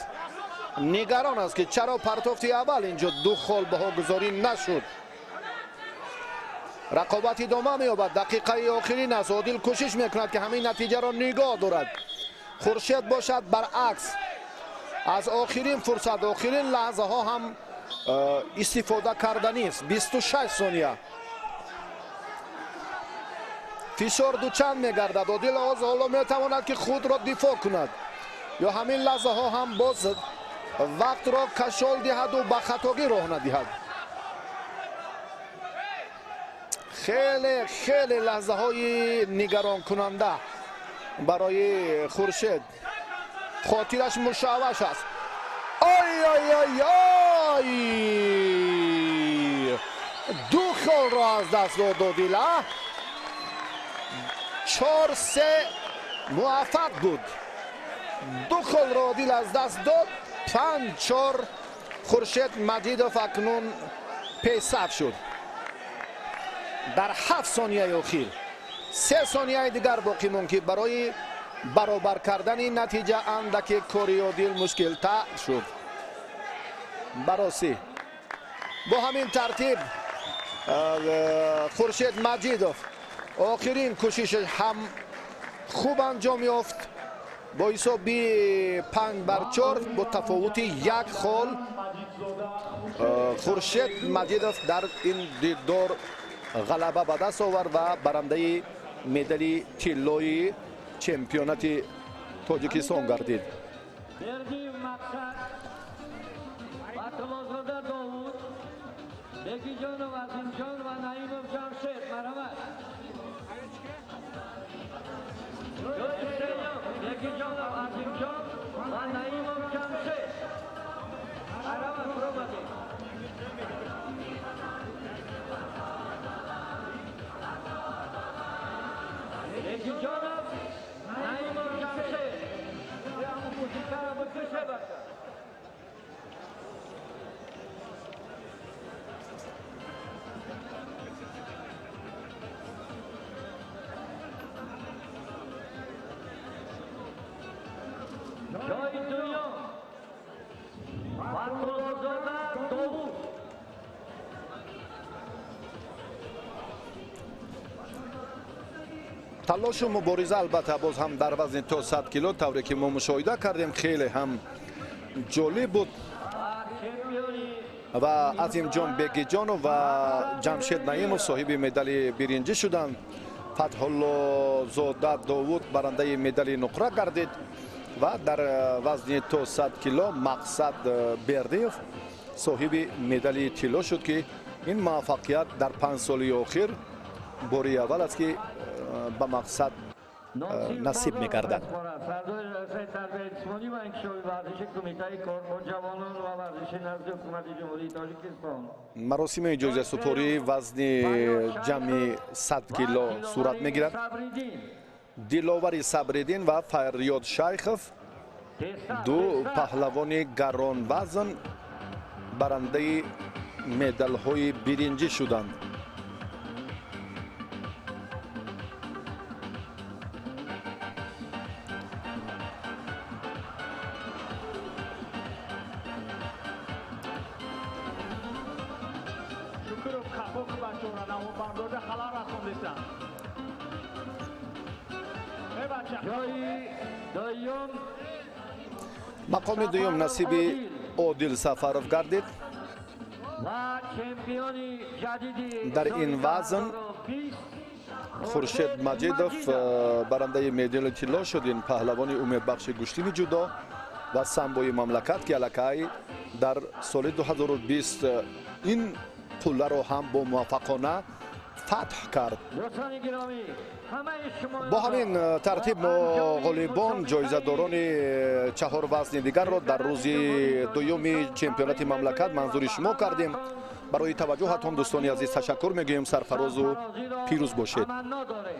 A: Нигарон аст ки чаро партофти аввал инҷо 2 хол баҳогузорӣ нашуд. Рақобат идома меёбад. Дақиқаи охирин аст. Одил кӯшиш мекунад ки ҳамин натиҷаро нигоҳ дорад. Хуршед бошад баръакс аз охирин фурсат, охирин лаҳзаҳо ҳам истифода карданист. 26 сония. Фишор дучанд мегардад. Одил ҳоло метавонад ки худро дифоъ кунад ё ҳамин лаҳзаҳо ҳам боз вақтро кашол диҳаду ба хатогӣ роҳ надиҳад. Хеле хеле лаҳзаҳои нигаронкунанда барои Хуршед. Хотираш мушавваш аст. Ой ой ой ой, 2 холро аз даст дод Одил. 4-3 муваффақ буд. 2 холро Одил аз даст дод. 5-4 Хуршед Маҷидов акнун пешсаф шуд. Дар 7 сонияи охир 3 сонияи дигар боқӣ монд ки барои баробар кардани натиҷа андаке кори Одил мушкилтар шуд. Баросӣ бо ҳамин тартиб Хуршед Маҷидов охирин кӯшишаш ҳам хуб анҷом ёфт бо ҳисоби 5-4 бо тафовути 1 хол. Хуршед Маҷидов дар ин дидор ғалаба ба даст овард ва барандаи медали тиллои чемпионати Тоҷикистон гардид. Талошу мубориза албатта боз ҳам дар вазни то 100 кило тавре ки мо мушоҳида кардем хеле ҳам ҷолиб буд ва Азимҷон Бегиҷонов ва Ҷамшед Наимов соҳиби медали биринҷӣ шуданд. Фатҳуллозода Довуд барандаи медали нуқра гардид ва дар вазни то 100 кило Мақсад Бердиев соҳиби медали тилло шуд ки Ин муваффақият дар 5 соли охир бори аввал аст, ки ба мақсад насиб мегардад.
C: Сардори раёсати тарбияи ҷисмонӣ ва инкишофи варзиши Кумитаи кор бо ҷавонон ва варзиши назди Ҳукумати Ҷумҳурии Тоҷикистон.
A: Маросими ҷоизасупории вазни ҷамъи 100 кило сурат мегирад. Диловари Сабриддин ва Фарёд Шайхов, ду паҳлавони гаронвазн, барандаи медалҳои биринҷӣ шуданд.
B: Шукуров қафо бачора наҳубардорда халал расондисан. Э бача.
C: Ҷои дуюм
A: Мақоми дуюм насиби Одил Сафаров гардид.
C: Ва чемпиони ҷадиди
A: Дар ин вазн Хуршед Маҷидов барандаи медали тилло шуд. Ин паҳлавони умедбахши гӯштини ҷудо ва самбои мамлакат, ки аллакай дар соли 2020 ин қулларо ҳам бо муваффақона фатҳ кард.
C: Дӯстони гиромӣ, ҳамаи шумо
A: Бо ҳамин тартиб мо ғолибон, ҷоизадорони чаҳор вазни дигарро дар рӯзи дуюми чемпионати мамлакат манзури шумо кардем. Барои таваҷҷӯҳатон, дӯстони азиз, ташаккур мегӯем. Сарфарозу пирӯз бошед.
C: Таманно дорем.